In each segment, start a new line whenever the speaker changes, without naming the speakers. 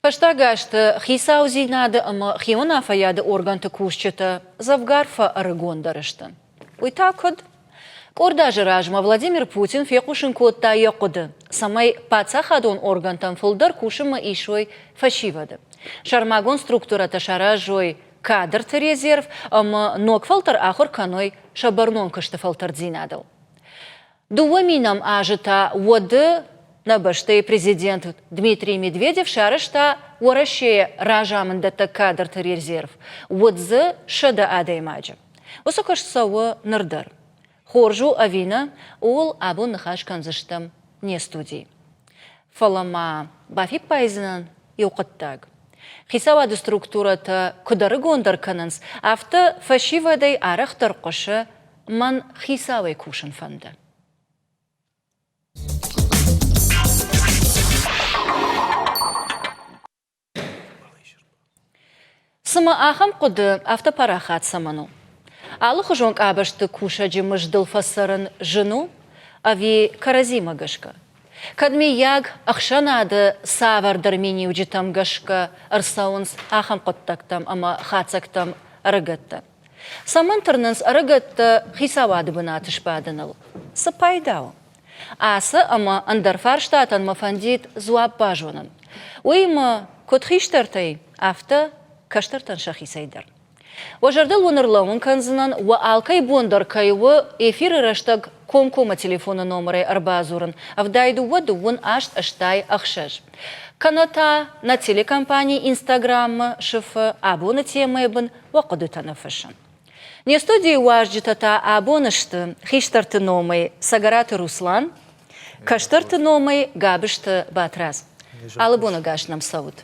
Фӕстаг азты хицаудзинады ӕмӕ хиуынаффӕйады органты кусджытӕ дзӕвгар фӕӕрыгондӕр сты. Уый та куыд? Къорд азы размӕ Владимир Путин фехъусын кодта йӕ хъуыды, цӕмӕй паддзахадон органтӕм фылдӕр кусынмӕ исой фӕсивӕды. Сӕрмагонд структурӕтӕ саразой кадрты резерв ӕмӕ ног фӕлтӕр ахуыр кӕной сӕ бӕрнон куысты фӕлтӕрддзинадыл. Дыууӕ минӕм азы та уӕды нӕ бӕстӕйы президент Дмитрий Медведев сарӕзта Уӕрӕсейы разамынддӕттӕг кадрты резерв, уыд дзы 100 адӕймаджы. Уыцы куыст цӕуы ныр дӕр. Хорз у ӕви нӕ, ууыл абон ныхас кӕндзыстӕм не студийы. Фӕлӕ ма бафиппайдзынӕн иу хъуыддаг. Хицауады структурӕтӕ куыд ӕрыгондӕр кӕнынц, афтӕ фӕсивӕдӕй арӕхдӕр хъуысы Мӕн хицауӕй кусын фӕнды. Цымӕ ахӕм хъуыды афтӕ парахат цӕмӕн у? Алыхуызон къабӕзты кусӕджы мыздыл фӕцӕрын зын у ӕви кӕрӕдзимӕ гӕсгӕ? Кӕд, мыййаг, ӕхсӕнады цавӕрдӕр миниуджытӕм гӕсгӕ ӕрцӕуынц ахӕм хъуыддӕгтӕм ӕмӕ хатдзӕгтӕм ӕрыгӕттӕ? Цӕмӕн тырнынц ӕрыгӕттӕ хицауады бынаты сбадыныл? Цы пайда у? Ацы ӕмӕ ӕндӕр фарстатӕн мӕ фӕндид дзуапп базонын. Уыимӕ, куыд хистӕртӕй, афтӕ кӕстӕртӕн сӕхицӕй дӕр. Уӕ зӕрдыл уын ӕрлӕууын кӕндзынӕн, уӕ алкӕй бон дӕр кӕй у эфиры рӕстӕг комкоммӕ телефоны номырӕй ӕрбадзурын 72 дыууын аст 86. Кӕнӕ та нӕ телекомпани Инстаграммы сыфы абоны темӕйы бын уӕ хъуыдытӕ ныффыссын. Не студийы уазджытӕ та абон сты хистӕрты номӕй Цӕгӕраты Руслан, кӕстӕрты номӕй Габысты Батрадз. Алы боны гас нӕм цӕут.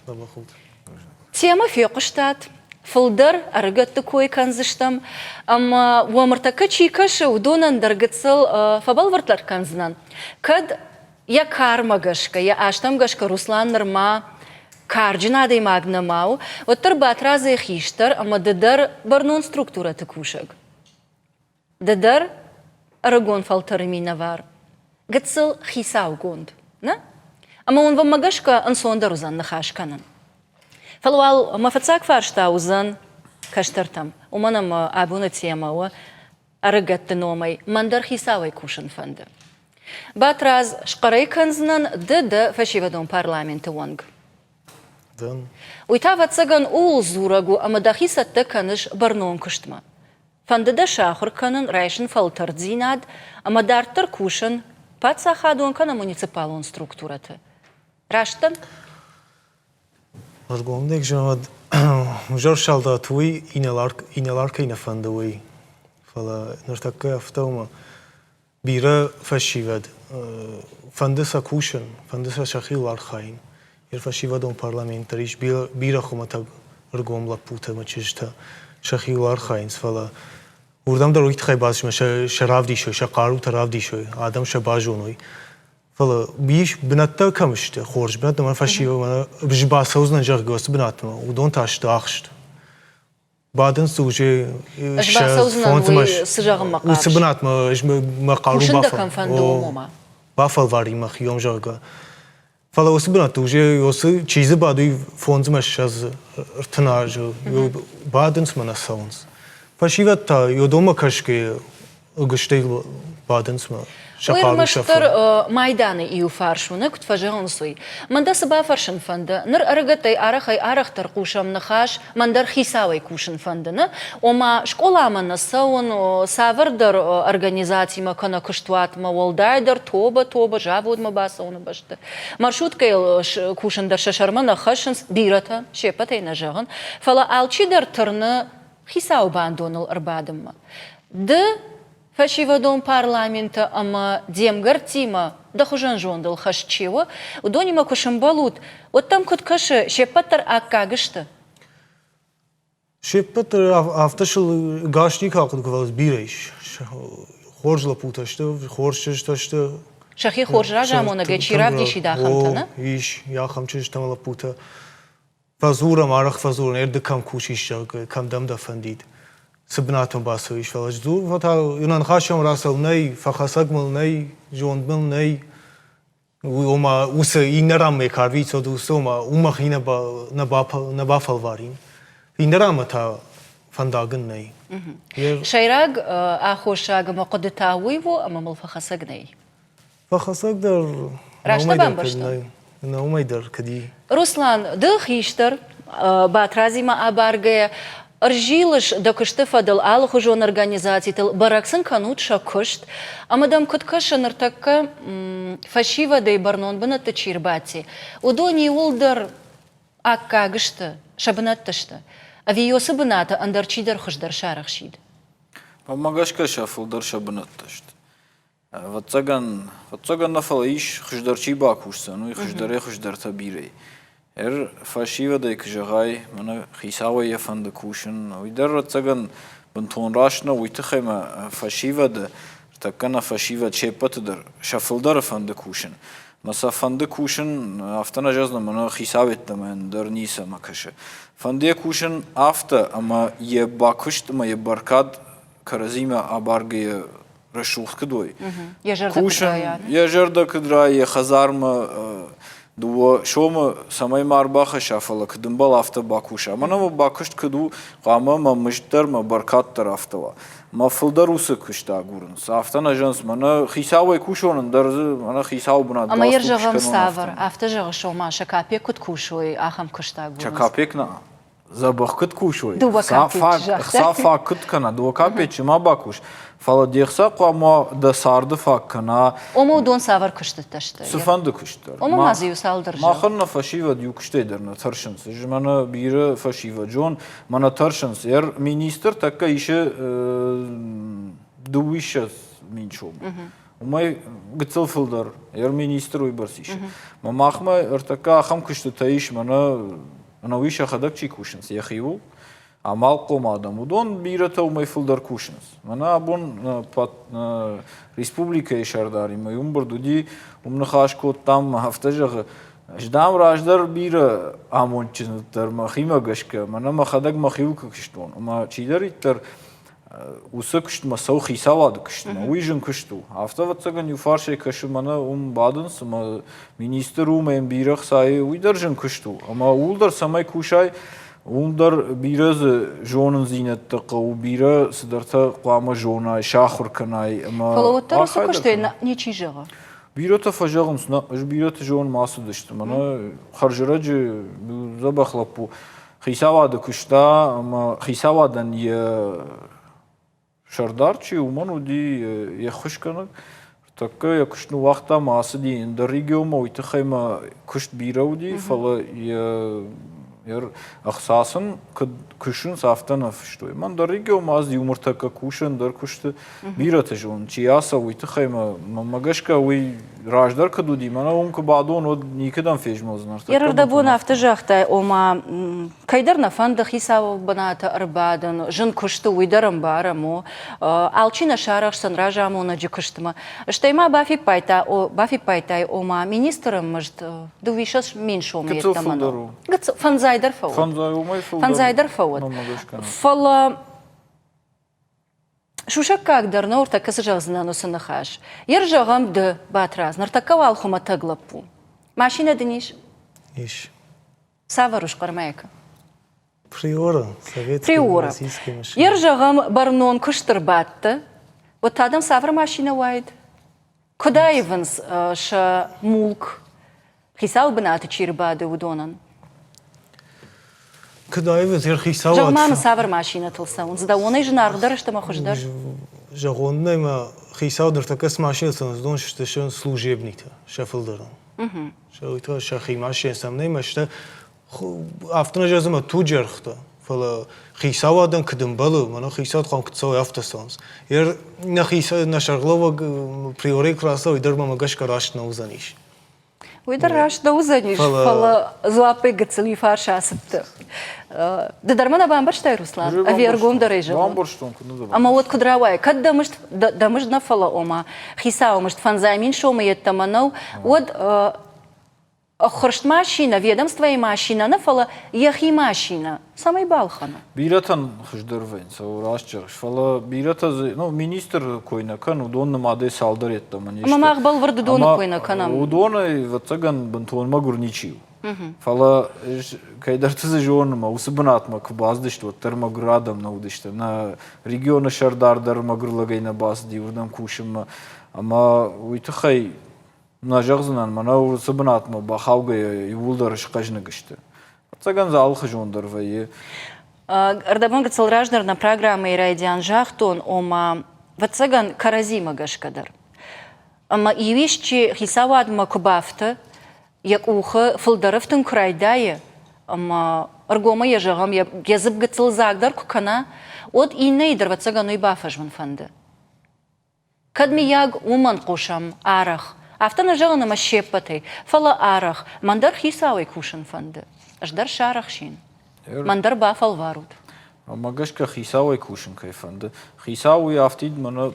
Темӕ фехъуыстат, фылдӕр ӕрыгӕтты кой кӕндзыстӕм, ӕмӕ уӕм ӕртӕккӕ чи кӕсы, уыдонӕн дӕр гыццыл фӕбӕлвырддӕр кӕндзынӕн. Кӕд Йӕ кармӕ гӕсгӕ, йӕ азтӕм гӕсгӕ Руслан нырма карджын адӕймаг нӕма у, уӕддӕр Батрадзӕй хистӕр ӕмӕ ды дӕр бӕрнон структурӕты кусӕг. Ды дӕр ӕрыгон фӕлтӕры минӕвар, гыццыл хицаугонд, нӕ? Ӕмӕ уын мӕнмӕ гӕсгӕ ӕнцондӕр уыдзӕн ныхас кӕнын. Фӕлӕ уал мӕ фыццаг фарста уыдзӕн кӕстӕртӕм, уымӕн ӕмӕ абоны темӕ у ӕрыгӕтты номӕй мӕн дӕр хицауӕй кусын фӕнды. Батрадз, схъӕрӕй кӕндзынӕн ды дӕ фӕсивӕдон парламенты уӕнг.
Дӕн.
Уый та, ӕвӕццӕгӕн, ууыл дзурӕг у, ӕмӕ дӕхи цӕттӕ кӕныс бӕрнон куыстмӕ. Фӕнды дӕ сахуыр кӕнын, райсын фӕлтӕрддзинад ӕмӕ дарддӕр кусын паддзахадон кӕнӕ муниципалон структурӕты. Раст дӕн?
Ӕргомдӕг зӕгъӕд, узӕр салдат уый инӕлар, инӕлар кӕй нӕ фӕнды, уый. Фӕлӕ ныртӕккӕ афтӕ у ӕмӕ бирӕ фӕсивӕд фӕнды сӕ кусын, фӕнды сӕ сӕхиуыл архайын. Йӕ фӕсивӕдон парламент дӕр ис бирӕ, бирӕ хуымӕтӕг ӕргом лӕппутӕ ӕмӕ чызджытӕ сӕхиуыл архайынц, фӕлӕ уырдӕм дӕр уый тыххӕй бацыдысты ӕмӕ сӕ равдисой, сӕ хъарутӕ равдисой, адӕм сӕ базоной. Фӕлӕ ис бынӕттӕ кӕм сты, хорз бынӕттӕ мӕ фӕсивӕд бацӕудзынӕн, зӕгъгӕ, уыцы бынатмӕ, уыдон та сты ахст. Бадынц дзы уже
Ӕз бацӕудзынӕн, уый цы зӕгъынмӕ хъавыс?
Уыцы бынатмӕ ӕз мӕ хъару
Кусын дӕ кӕм фӕнды, уым ома?
Бафӕлварин мӕхи уым, зӕгъгӕ. Фӕлӕ уыцы бынӕтты уже уыцы чи дзы бады, уый фондзмӕ 30 азы бадынц мӕ нӕ цӕуынц. Фӕсивӕд та уыдонмӕ кӕсгӕйӕ ӕгуыстӕй бадынц мӕ сӕ
Уый
хъару
ӕрмӕстдӕр майданы иу фарс у, нӕ куыд фӕзӕгъынц, уый. Мӕн дӕ цы бафӕрсын фӕнды? Ныр ӕрыгӕттӕй арӕхӕй-арӕхдӕр хъусӕм ныхас, мӕн дӕр хицауӕй кусын фӕнды, нӕ? Ома, скъоламӕ нӕ цӕуын, цавӕрдӕр организацимӕ кӕнӕ куыстуатмӕ, уӕлдайдӕр тобӕ-тобӕ заводмӕ бацӕуыны бӕсты. Маршруткӕйыл кусын дӕр сӕ сӕрмӕ нӕ хӕссынц, бирӕтӕ, се ппӕтӕй нӕ зӕгъын, фӕлӕ алчидӕр тырны хицауы бандоныл ӕрбадынмӕ. Ды фӕсивӕдон парламенты ӕмӕ де мгӕрттимӕ дӕ хуызӕн зондыл хӕст чи у, уыдонимӕ куы сӕмбӕлут, уӕд дӕм куыд кӕсы, се ппӕт дӕр аккаг сты?
Се ппӕт дӕр афтӕ сыл гас никуы ахъуыды кодта, бирӕ ис. Хорз лӕппутӕ сты, хорз чызджытӕ сты.
Сӕхи хорз разамонӕгӕй чи равдисид ахӕмтӕ, нӕ?
Ис, ахӕм чызджытӕ ӕмӕ лӕппутӕ. Фӕдзурӕм, арӕх фӕдзурӕм, ӕрды кӕм кусис, зӕгъгӕ, кӕм дӕм дӕ фӕндид, цы бынатмӕ бацӕуис, фӕлӕ сдзур, та йын ныхас ӕм рацӕуы, нӕй, фӕхӕцӕг мыл нӕй, зонд мыл нӕй. Ома уыцы иннӕ ранмӕ куы арвитод, уыцы ома уым мӕхи нӕ бафӕлварин. Иннӕ ранмӕ та фӕндаг ын нӕй.
Сӕйраг аххосаг ӕмӕ хъуыды та уый у, ӕмӕ мыл фӕхӕцӕг нӕй.
Фӕхӕцӕг дӕр
Раст нӕ бамбӕрстон?
Нӕ уымӕй дӕр кӕд и.
Руслан, ды хистӕр, Батрадзимӕ абаргӕйӕ, ӕрзилыс дӕ куысты фӕдыл алыхуызон организацитыл, бӕрӕг сын кӕнут сӕ куыст. Ӕмӕ дӕм куыд кӕсы, ныртӕккӕ фӕсивӕдӕй бӕрнон бынӕтты чи рбадти, уыдон иууылдӕр аккаг сты, сӕ бынӕтты сты? Ӕви уыцы бынаты ӕндӕр чидӕр хуыздӕр сарӕхсид?
Мӕнмӕ гӕсгӕ сӕ фылдӕр сӕ бынӕттӕ сты. Ӕвӕццӕгӕн, ӕвӕццӕгӕн нӕ, фӕлӕ ис, хуыздӕр чи бакусдзӕн, уый хуыздӕрӕй хуыздӕртӕ бирӕ. Ӕр фӕсивӕдӕй куы зӕгъай, мӕнӕ хицауӕй йӕ фӕнды кусын, уый дӕр, ӕвӕццӕгӕн, бынтон раст нӕу, уый тыххӕй мӕ фӕсивӕды, ныртӕккӕ нӕ фӕсивӕд се ппӕты дӕр сӕ фылдӕры фӕнды кусын. Мӕ сӕ фӕнды кусын, афтӕ нӕ зӕгъдзынӕн, мӕнӕ хицауӕдтӕмӕ ӕндӕр ницӕмӕ кӕсы. Фӕнды йӕ кусын афтӕ, ӕмӕ йӕ бакуыст ӕмӕ йӕ бӕркад кӕрӕдзимӕ абаргӕйӕ рӕсугъд куыд уой.
Йӕ зӕрдӕ куыд райа.
Йӕ зӕрдӕ куыд райа, йӕ хӕдзармӕ дыууӕ сомы цӕмӕй ма ӕрбахӕсса, фӕлӕ куыд ӕмбӕл, афтӕ бакуса. Мӕнӕ мӕ бакуыст куыд у, хъуамӕ мӕ мызд дӕр, мӕ бӕркад дӕр афтӕ уа. Мӕ фылдӕр уыцы куыст агурынц. Афтӕ нӕ зӕгъынц, мӕнӕ хицауӕй кусон, ӕндӕр дзы мӕнӕ хицауы бынат
Ӕмӕ йӕ зӕгъӕм цавӕр? Афтӕ зӕгъыс, ома сӕ капек куыд кусой, ахӕм куыст агурынц.
Сӕ капек нӕ дзӕбӕх куыд кусой, ӕхца фаг куыд кӕна, дыууӕ капеччы ма бакус, фӕлӕ де хца хъуамӕ дӕ царды фаг кӕна.
Ома уыдон цавӕр куыстытӕ сты?
Цыфӕнды куыст дӕр.
Ома ма дзы иу цалдӕр зӕгъ.
Махӕн нӕ фӕсивӕд иу куыстӕй дӕр нӕ тӕрсынц. Ӕз мӕнӕ бирӕ фӕсивӕд зон, мӕнӕ тӕрсынц. Ӕр министр тӕккӕ исы 22 000 сомы. Уымӕй гыццыл фылдӕр. Ӕр министр уыйбӕрц исы. Мӕ махмӕ ӕртӕккӕ ахӕм куыстытӕ ис, мӕнӕ ӕнӕуи сӕхӕдӕг чи кусынц йӕхиуыл, амалхъом адӕм, уыдон бирӕтӕ уымӕй фылдӕр кусынц. Мӕнӕ абон республикӕйы сӕрдаримӕ ӕмбырд уыди, уым ныхас кодтам, афтӕ зӕгъы, ӕз дам раздӕр бирӕ амондджын уыдтӕн мӕхимӕ гӕсгӕ, мӕнӕ мӕхӕдӕг мӕхиуыл куы куыстон, ӕмӕ чидӕриддӕр уыцы куыстмӕ цӕуы хицауады куыстмӕ, уый зын куыст у. Афтӕ, ӕвӕццӕгӕн, иу фарсӕй кӕсы, мӕнӕ уым бадынц ӕмӕ министр у, ӕмӕ йын бирӕ хцайы, уый дӕр зын куыст у. Ӕмӕ ууыл дӕр цӕмӕй кусай, уым дӕр бирӕ дзы зонындзинӕдтӕ хъӕуы, бирӕ цыдӕртӕ хъуамӕ зонай, сахуыр кӕнай. Ӕмӕ
Фӕлӕ уӕддӕр уыцы куыстӕй ничи зӕгъы.
Бирӕтӕ фӕзӕгъынц, нӕ, ӕз бирӕты зонын ацыдысты. Мӕнӕ хӕрзӕрӕджы дзӕбӕх лӕппу хицауады куыста ӕмӕ хицауадӕн йӕ сӕрдар чи уымӕн уыди йе ххуысгӕнӕг. Тӕккӕ йӕ куыст ныууагъта ӕмӕ ацыди ӕндӕр регионмӕ, уый тыххӕй мӕ куыст бирӕ уыди, фӕлӕ йӕ ӕхца сын куыд кусынц, афтӕ нӕ фыстой. Мӕн дӕр регионмӕ ӕз иу мыртӕккӕ кусы ӕндӕр куысты бирӕты зонын, чи ацӕуы, уый тыххӕй мӕ гӕсгӕ уый раздӕр куыд уыди, мӕнӕ уым куы бадон, уӕд никӕдӕм фезмӕлдзынӕн.
Ӕрдӕбон афтӕ загътай, ома кӕйдӕр нӕ фӕнды хицауы бынаты ӕрбадын, зын куысты уый дӕр ӕмбарӕм, о. Алчи нӕ сарӕхсдзӕн разамонӕджы куыстмӕ. Стӕй ма бафиппайдта, бафиппайдтай, ома министры мызд 200 000 сомы йеддӕмӕ нӕу. Фӕндзай дӕр фӕуӕд. Фӕндзай дӕр фӕуӕд. Фӕлӕ Сусӕггаг дӕр нӕу, ӕртӕккӕ цы зӕгъдзынӕн уыцы ныхас. Ер зӕгъӕм ды, Батрадз, ныртӕккӕ уал хуымӕтӕг лӕппу. Машинӕ дын ис?
Ис.
Цавӕр ус хъӕрмӕйкӕ?
Приора, советская,
Приора.
российская машина.
Ер зӕгъӕм, бӕрнон куыст ӕрбадты, уӕд та дӕм цавӕр машинӕ уаид? Куыд аивынц сӕ мулк, хицауы бынаты чи рбады, уыдонӕн?
Куыд аивынц йӕ хицауад?
Зӕгъ ма мын, цавӕр машинӕтыл цӕуынц? Дӕуонӕй зынаргъдӕр сты ӕмӕ хуыздӕр?
Зӕгъон, нӕ мӕ хицау ныртӕккӕ цы машинӕ цӕуынц, уыдон сты сӕ служебниктӕ, сӕ фылдӕрӕн. Сӕ сӕхи машинӕ сӕм нӕй, мӕ сты афтӕ нӕ зӕгъдзынӕн, ӕмӕ туджы ӕргътӕ, фӕлӕ хицауадӕн куыд ӕмбӕлы, мӕнӕ хицауад хъуамӕ куыд цӕуой, афтӕ цӕуынц. Нӕ, нӕ сӕргълӕууӕг приорӕй куы рацӕуа, уый дӕр мӕмӕ гӕсгӕ раст нӕ уыдзӕнис.
Уый дӕр раст нӕ уыдзӕнис, фӕлӕ дзуаппӕй гыццыл иу фарс ацыдтӕ. Ды дӕр мӕ нӕ бамбӕрстай, Руслан? Ӕви ӕргомдӕрӕй зӕгъон?
Бамбӕрстон, куыд нӕ
Ӕмӕ уӕд куыд рауайы? Кӕд дӕ мызд, дӕ мызд нӕ фӕлӕ, ома, хицауы мызд фӕндзай мин сомы йеддӕмӕ нӕу, уӕд. Ӕххуырст машинӕ, ведомствойы машинӕ нӕ, фӕлӕ йӕхи машинӕ цӕмӕй балхӕна?
Бирӕтӕн хуыздӕр вӕййынц, раст зӕгъыс, фӕлӕ бирӕтӕ дзы, ну, министры кой нӕ кӕн, уыдон нымадӕй цалдӕр йеддӕмӕ не сты.
Ӕмӕ мах бӕлвырд уыдоны кой нӕ кӕнӕм.
Уыдонӕй, ӕвӕццӕгӕн, бынтон мӕгуыр ничи у. Фӕлӕ кӕйдӕрты дзы зонын, ӕмӕ уыцы бынатмӕ куы бацыдысты, уӕддӕр мӕгуыр адӕм нӕ уыдысты. Нӕ регионы сӕрдар дӕр мӕгуыр лӕгӕй нӕ бацыди уырдӕм кусынмӕ. Ӕмӕ уый тыххӕй нӕ зӕгъдзынӕн, мӕнӕ уыцы бынатмӕ бахаугӕйӕ иууылдӕр схъӕзныг сты. Ӕцӕгӕн дзы алыхуызон дӕр вӕййы.
Ӕрдӕбон гыццыл раздӕр нӕ программӕйы райдиан загътон, ома, ӕвӕццӕгӕн, кӕрӕдзимӕ гӕсгӕ дӕр. Ӕмӕ иу исчи хицауадмӕ куы бафты, йӕ къухы фылдӕр ӕфтын куы райдайы, ӕмӕ ӕргомӕй йӕ зӕгъӕм, йӕ дзыпп гыццыл дзагдӕр куы кӕна, уӕд иннӕйы дӕр, ӕвӕццӕгӕн, уый бафӕзмын фӕнды. Кӕд, мыййаг, уымӕн хъусӕм арӕх, афтӕ нӕ зӕгъын ӕмӕ се ппӕтӕй, фӕлӕ арӕх, мӕн дӕр хицауӕй кусын фӕнды, ӕз дӕр сарӕхсин, мӕн дӕр бафӕлварут.
Мӕ гӕсгӕ хицауӕй кусын кӕй фӕнды, хицау уый афтид мӕнӕ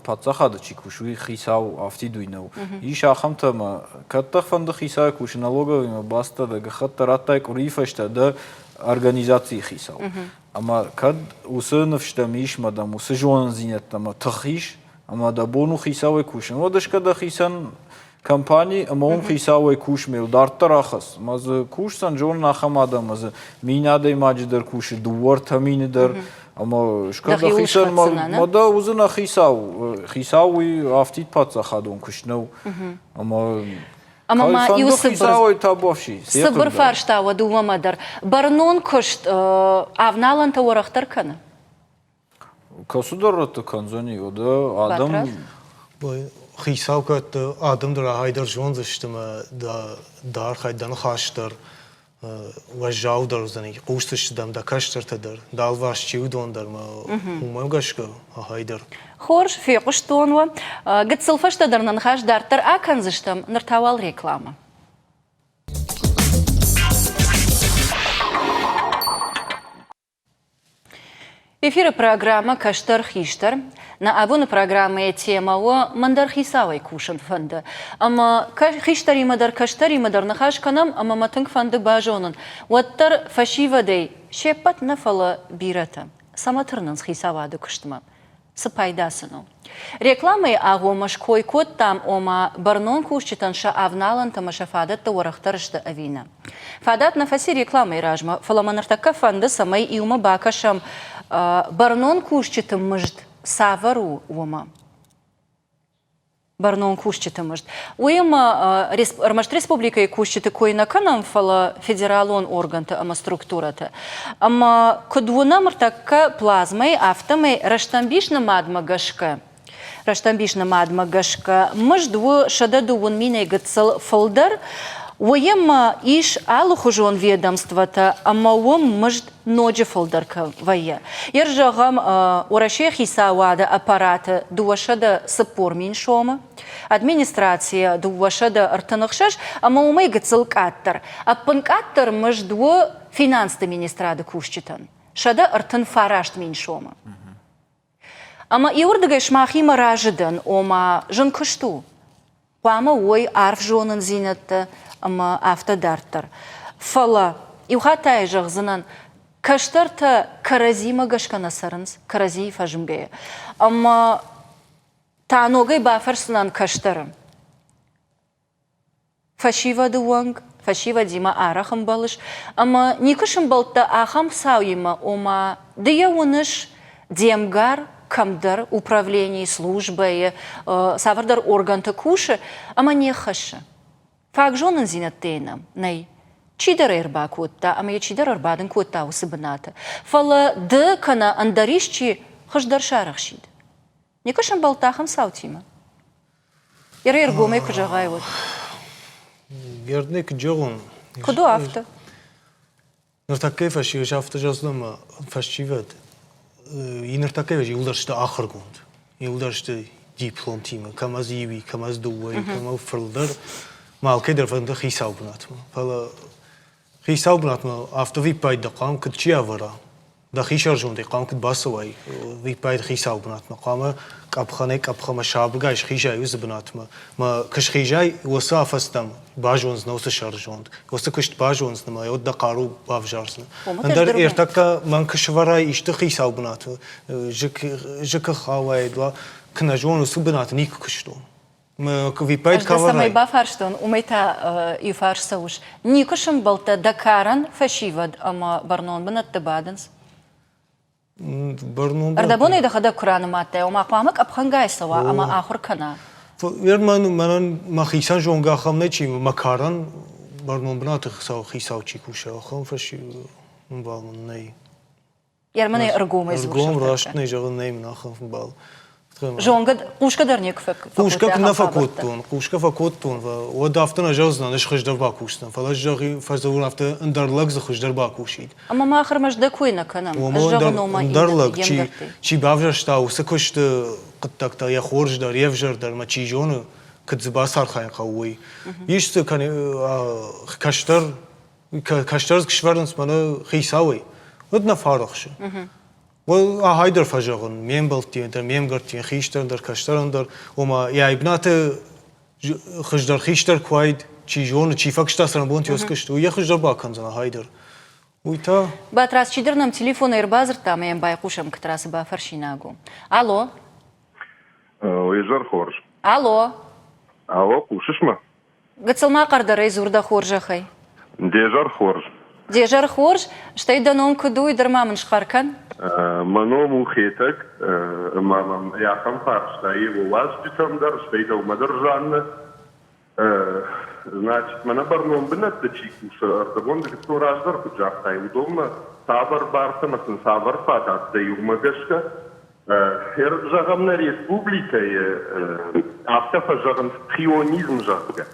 паддзахады чи кусы, уый хицау афтид уый нӕу. Ис ахӕмтӕ ӕмӕ кӕд дӕ фӕнды хицауӕй кусын, налоговыймӕ бацыдтӕ дӕ гӕххӕтт радтай къуырийы фӕстӕ дӕ организацийы хицау. Ӕмӕ кӕд уыцы ныфс дӕм ис мӕ дӕм уыцы зонындзинӕдтӕ ӕмӕ тых ис, ӕмӕ дӕ бон у хицауӕй кусын, уӕд ӕз кӕд дӕхицӕн компани ӕмӕ уым хицауӕй кус ме дарддӕр ахӕсс. Ӕмӕ дзы кусдзӕн, зонын ахӕм адӕм, ӕмӕ дзы мин адӕймаджы дӕр кусы, дыууӕ-ӕртӕ мины дӕр. Ӕмӕ скӕд дӕхицӕн мӕ дӕ уыдзынӕ хицау. Хицау уый афтид паддзахадон куыст нӕу. Ӕмӕ
Ӕмӕ ма иу цыбыр фарста уӕ дыууӕмӕ дӕр. Бӕрнон куыст авналӕнтӕ уӕрӕхдӕр кӕны?
Кӕцыдӕр рӕтты кӕндзӕни, уӕдӕ адӕм...
Хицау кӕд адӕм дӕр ахӕй дӕр зондзысты ӕмӕ дӕ архайд, дӕ ныхас дӕр уӕззаудӕр уыдзӕни, хъусдзысты дӕм дӕ кӕстӕртӕ дӕр, дӕ алыварс чи уыдон дӕр ӕмӕ уымӕ гӕсгӕ ахӕй дӕр.
Хорз, фехъуыстон уӕ. Гыццыл фӕстӕдӕр нӕ ныхас дарддӕр акӕндзыстӕм, ныр та уал рекламӕ. Эфиры программӕ «Кӕстӕр хистӕр». Нӕ абоны программӕйы темӕ у «Мӕн дӕр хицауӕй кусын фӕнды». Ӕмӕ хистӕримӕ дӕр, кӕстӕримӕ дӕр ныхас кӕнӕм ӕмӕ мӕ тынг фӕнды базонын, уӕддӕр фӕсивӕдӕй се ппӕт нӕ, фӕлӕ бирӕтӕ цӕмӕ тырнынц хицауады куыстмӕ? Цы пайда сын у? Рекламӕйы агъоммӕ ской кодтам, ома бӕрнон кусджытӕн сӕ авналӕнтӕ ӕмӕ сӕ фадӕттӕ уӕрӕхдӕр сты ӕви нӕ. Фадат нӕ фӕци рекламӕйы размӕ, фӕлӕ мӕ ныртӕккӕ фӕнды, цӕмӕй иумӕ бакӕсӕм бӕрнон кусджыты мызд цавӕр у, уымӕ. Бӕрнон кусджыты мызд. Уыимӕ ӕрмӕст республикӕйы кусджыты кой нӕ кӕнӕм, фӕлӕ федералон органты ӕмӕ структурӕты. Ӕмӕ куыд уынӕм ӕртӕккӕ плазмӕйы, афтӕмӕй рӕстӕмбис нымадмӕ гӕсгӕ рӕстӕмбис нымадмӕ гӕсгӕ мызд у 120 минӕй гыццыл фылдӕр. Уыимӕ ис алыхуызон ведомствотӕ ӕмӕ уым мызд ноджы фылдӕр вӕййы. Йе зӕгъӕм, Уӕрӕсейы хицауады аппараты 240 мин сомы, администрацийы 236 ӕмӕ уымӕй гыццыл къаддӕр. Ӕппынкъаддӕр мызд у финансты министрады кусджытӕн 139 мин сомы. Ӕмӕ иуырдыгӕй сымахимӕ разы дӕн, ома зын куыст у. Хъуамӕ уой арф зонындзинӕдтӕ ӕмӕ афтӕ дарддӕр. Фӕлӕ, иу хатт та йӕ зӕгъдзынӕн, кӕстӕртӕ кӕрӕдзимӕ гӕсгӕ нӕ цӕрынц, кӕрӕдзийы фӕзмгӕйӕ. Ӕмӕ та ногӕй бафӕрсдзынӕн кӕстӕры. Фӕсивӕды уӕнг, фӕсивӕдимӕ арӕх ӕмбӕлыс ӕмӕ никуы сӕмбӕлдтӕ ахӕм цауимӕ, ома ды йӕ уыныс де мгар кӕмдӕр управленийы, службӕйы, цавӕрдӕр органты кусы ӕмӕ не ххӕссы. Фаг зонындзинӕдтӕ йын нӕй. Чидӕр ӕй ӕрбакодта ӕмӕ йӕ чидӕр ӕрбадын кодта уыцы бынаты. Фӕлӕ ды кӕнӕ ӕндӕр исчи хуыздӕр сарӕхсид. Никуы сӕмбӕлдтӕ ахӕм цаутимӕ? Йӕ ргомӕй куы зӕгъай, уӕд.
Гердне куыд зӕгъон?
Куыд у афтӕ?
Ныртӕккӕйы фӕсивӕд афтӕ зӕгъдзынӕн ӕмӕ фӕсивӕд ныртӕккӕйы иуылдӕр сты ахуыргонд, иуылдӕр сты дипломтимӕ, кӕмӕ дзы иу и, кӕмӕ дзы дыууӕ и, кӕмӕ фылдӕр. Ма алкӕй дӕр фӕнды хицау бынатмӕ. Фӕлӕ хицау бынатмӕ афтӕ виппайды хъуамӕ куыд чи ӕвӕра. Дӕхи сӕрзондӕй хъуамӕ куыд бацӕуай виппайды хицауы бынатмӕ, хъуамӕ къӕпхӕнӕй къӕпхӕмӕ сабыргай схизай уыцы бынатмӕ. Мӕ куы схизай, уыцы афӕдзтӕм базондзынӕ уыцы сӕрзонд, уыцы куыст базондзынӕ ӕмӕ уӕд дӕ хъару бавзардзынӕ. Ӕндӕр ӕртӕккӕ мӕн куы сӕвӕрай исты хицауы бынаты, зыкы хауай, куы нӕ зонын, уыцы бынаты никуы куыстон.
Ӕз дӕ цӕмӕй бафарстон, уымӕй та иу фарс цӕуыс. Никуы сӕмбӕлдтӕ дӕ карӕн фӕсивӕд ӕмӕ бӕрнон бынӕтты бадынц?
Бӕрнон
Ӕрдӕбонӕй дӕхӕдӕг куы ранымадтай, ома хъуамӕ къӕпхӕнгай цӕуа ӕмӕ ахуыр кӕна.
Мӕнӕн мӕхицӕн зонгӕ ахӕм нӕ чи мӕ карӕн бӕрнон бынаты хицау чи кусы, ахӕм фӕсивӕд мын нӕй.
Ерманӕй ӕргомӕй дзурыс.
Ӕргом раст нӕ зӕгъын нӕй мын ахӕм фӕбал.
Зонгӕ хъусгӕ дӕр никуы фӕкодтай?
Хъусгӕ куы нӕ фӕкодтон, хъусгӕ фӕкодтон, уӕд афтӕ нӕ зӕгъдзынӕн, ӕз хуыздӕр бакусдзынӕн, фӕлӕ ӕз зӕгъин, фӕдзурын афтӕ, ӕндӕр лӕг дзы хуыздӕр бакусид.
Ӕмӕ мах ӕрмӕст дӕ кой нӕ кӕнӕм. Ӕз зӕгъын, ома
ӕндӕр лӕг, чи бавзӕрста уыцы куысты хъуыддӕгтӕ, йӕ хорз дӕр, йе взӕр дӕр, мӕ чи зоны, куыд дзы бацархайын хъӕуы, уый. Ис дзы кӕстӕр кӕстӕр свӕрынц мӕнӕ хицауӕй, уӕд нӕ фӕрӕхсы. Ахӕй дӕр фӕзӕгъын, ме мбӕлттӕн дӕр, ме мгӕрттӕн, хистӕрӕн дӕр, кӕстӕрӕн дӕр, ома йӕ бынаты хуыздӕр хистӕр куы уаид, чи зоны, чи фӕкуыста цӕрӕнбонты куыст, уый йӕ хуыздӕр бакӕндзӕн ахӕй дӕр. Уый та...
Батрадз, чидӕр нӕм телефонӕй ӕрбадзырдта ӕмӕ йӕм байхъусӕм, кӕддӕра цы бафӕрсинаг у. Алло.
Изӕр хорз.
Алло.
Алло, хъусыс мӕ?
Гыццыл ма хъӕрдӕрӕй дзур дӕ хорзӕхӕй.
Де зӕр хорз.
Де зӕр хорз, стӕй дӕ ном куыд у, уый дӕр ма мын схъӕр кӕн.
Мӕ ном у Хетӕг, ӕмӕ мӕм ахӕм фарста и уазджытӕм дӕр, стӕй дӕумӕ дӕр, Жаннӕ. Значит, мӕнӕ бӕрнон бынӕтты чи кусы, ӕрдӕбон ды гыццыл раздӕр куыд загътай, уыдонмӕ цавӕр бартӕ ӕмӕ сын цавӕр фадӕттӕ и, уымӕ гӕсгӕ Зӕгъӕм, нӕ республикӕйы афтӕ фӕзӕгъынц хионизм, зӕгъгӕ.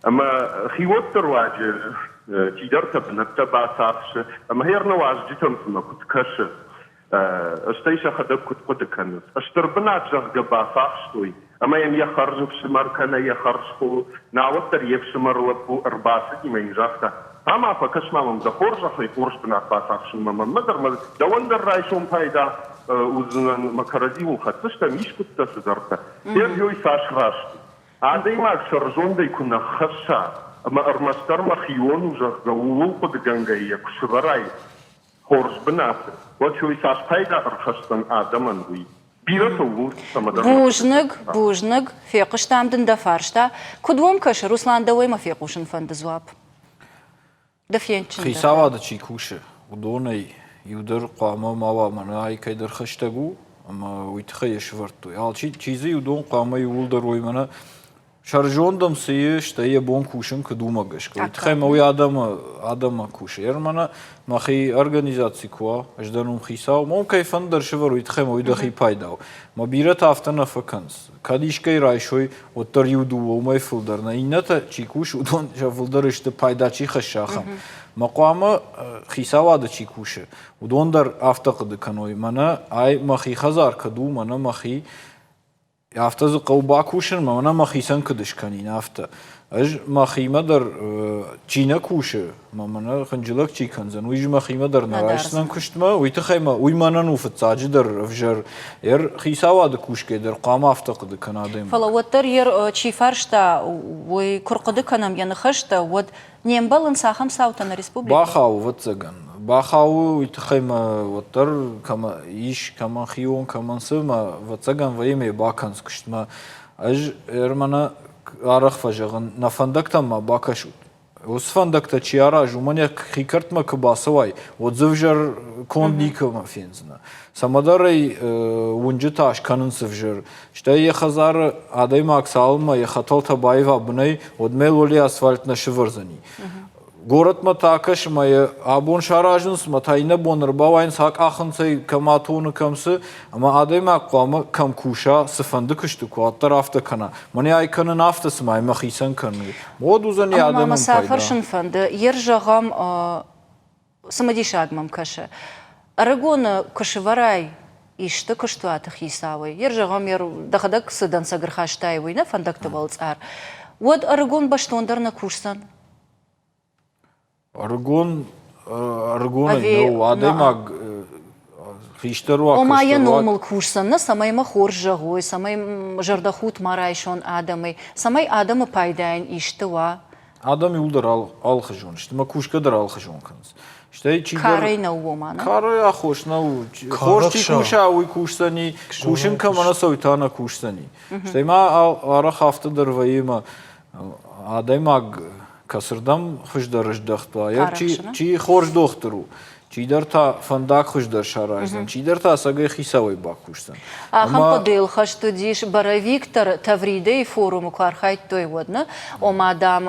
Ӕмӕ хиуӕтты руаджы чидӕртӕ бынӕттӕ бацахсы, ӕмӕ гъер нӕ уазджытӕм цымӕ куыд кӕсы, стӕй сӕхӕдӕг куыд хъуыды кӕнынц. Стыр бынат, зӕгъгӕ, бацахстой, ӕмӕ йӕм йӕ хӕрзӕфсымӕр кӕнӕ йӕ хӕрзхо, науӕд дӕр йе фсымӕр лӕппу ӕрбацыди ӕмӕ йын загъта, Ама фӕкӕс-ма мӕм дӕ хорзӕхӕй хорз бынат бацахсынмӕ, мӕнмӕ дӕр мӕ дӕуӕн дӕр райсом пайда уыдзынӕн, мӕ кӕрӕдзиуыл хӕцдзыстӕм искуыдтӕ цыдӕртӕ. Сергей цас раст у. Адӕймаг сӕрзондӕй куы нӕ хӕсса ӕмӕ ӕрмӕстдӕр мӕхион у, зӕгъгӕ, ууыл хъуыдыгӕнгӕйӕ йӕ куы сывӕрай хорз бынаты, уӕд уый цас пайда ӕрхӕсдзӕн адӕмӕн, уый. Бирӕтӕ ууыл цӕмӕдӕр
Бузныг, бузныг, фехъуыстам дын дӕ фарста. Куыд уӕм кӕсы, Руслан, дӕуӕй мӕ фехъусын фӕнды дзуапп? Ды фендджындӕр.
Хицауады чи кусы, уыдонӕй иу дӕр хъуамӕ ма уа, мӕнӕ ай кӕйдӕр хӕстӕг у, ӕмӕ уый тыххӕй йӕ сӕвӕрдтой. Алчи, чи дзы уыдон хъуамӕ иууылдӕр уой, мӕнӕ сӕрзонд ӕм цы и, стӕй йӕ бон кусын куыд уымӕ гӕсгӕ. Уый тыххӕй мӕ уый адӕмы, адӕммӕ кусы. Ер мӕнӕ мӕхи организаци куы уа, ӕз дӕр уым хицау, мӕ уым кӕй фӕнды дӕр сӕвӕр, уый тыххӕй мӕ уый дӕхи пайда у. Мӕ бирӕтӕ афтӕ нӕ фӕкӕнынц. Кӕд искӕй райсой, уӕддӕр иу-дыууӕ уымӕй фылдӕр нӕ. Иннӕтӕ чи кусы, уыдон сӕ фылдӕр сты пайда чи хӕссы, ахӕм. Мӕ хъуамӕ хицауады чи кусы, уыдон дӕр афтӕ хъуыды кӕной, мӕнӕ ай мӕхи хӕдзар кӕд у, мӕнӕ мӕхи Афтӕ дзы хъӕуы бакусын, мӕнӕ мӕхицӕн куыд скӕнин, афтӕ. Ӕз мӕхимӕ дӕр чи нӕ кусы, мӕ мӕнӕ хынджылӕг чи кӕндзӕн, уый мӕхимӕ дӕр нӕ райсдзӕн куыстмӕ, уый тыххӕй мӕ уый мӕнӕн у фыццаджыдӕр ӕвзӕр. Ер хицауады кусгӕ дӕр хъуамӕ афтӕ хъуыды кӕна адӕймаг.
Фӕлӕ уӕддӕр ер чи фарста, уый куы рхъуыды кӕнӕм йӕ ныхӕстӕ, уӕд Не мбӕлынц ахӕм цаутӕ нӕ республикӕйы?
Бахауы, ӕвӕццӕгӕн. Бахауы уый тыххӕй мӕ уӕддӕр кӕмӕ ис, кӕмӕн хион, кӕмӕн цы, мӕ ӕвӕццӕгӕн вӕййы ме бакӕнц куыстмӕ. Ӕз ӕрмӕнӕ арӕх фӕзӕгъын, нӕ фӕндӕгтӕм ма бакӕсут. Уыцы фӕндӕгтӕ чи аразы, уымӕн йӕхи кӕртмӕ куы бацӕуай, уӕд дзы ӕвзӕр конд никӕмӕ фендзынӕ. Цӕмӕдӕр ӕй уынджы та скӕнынц ӕвзӕр. Стӕй йӕ хӕдзары адӕймаг цалынмӕ йӕ хӕтӕлтӕ баива бынӕй, уӕдмӕ лоли асфальт нӕ сывӕрдзӕни. Горӕтмӕ та кӕсы мӕ йӕ абон саразынц, мӕ та иннӕ бон ӕрбауайынц, акъахынц ӕй, кӕм атоны, кӕм цы. Ӕмӕ адӕймаг хъуамӕ кӕм куса, цыфӕнды куысты куы уӕддӕр афтӕ кӕна. Мӕнӕ ай кӕнын афтӕ, цыма ай мӕхицӕн кӕнын. Уӕд уыдзӕни
Ӕмӕ ма
адӕмӕн
мӕ цы
пайда.
афӕрсын фӕнды, ер зӕгъӕм, цымыдисаг мӕм кӕсы. Ӕрыгоны куы сывӕрай исты куыстуаты хицауӕй, ер зӕгъӕм, ер дӕхӕдӕг цы дӕнцӕг ӕрхастай, уый нӕ фӕндӕгты уӕлцъар, уӕд ӕрыгон бӕстондӕр нӕ кусдзӕн?
Ӕрыгон, ӕрыгонӕй нӕу, адӕймаг. Хистӕр уа,
Ома йӕ
кӕстӕр уа.
номыл кусдзӕн, нӕ цӕмӕй мӕ хорз зӕгъой, цӕмӕй зӕрдӕхудт ма райсон адӕмӕй, цӕмӕй адӕмы пайдайӕн исты уа.
Адӕм иуылдӕр алыхуызон сты, мӕ кусгӕ дӕр алыхуызон кӕнынц. Стӕй чидӕр...
Карӕй нӕу уома, нӕ?
Карӕй аххос нӕу. Хорз чи куса, уый кусдзӕни, кусын кӕмӕ нӕ цӕуы, та нӕ кусдзӕни. Стӕй ма арӕх афтӕ дӕр вӕййы, ӕмӕ адӕймаг кӕцырдӕм хуыздӕр здӕхт уа, чи хорз дохтыр у, чидӕр та фӕндаг хуыздӕр сараздзӕн, чидӕр та ӕцӕгӕй хицауӕй бакусдзӕн.
Ахӕм хъуыдыйыл хӕст уыдис Боровиктор Тавридӕйы форумы куы архайдтой, уӕд нӕ? Ома, дам,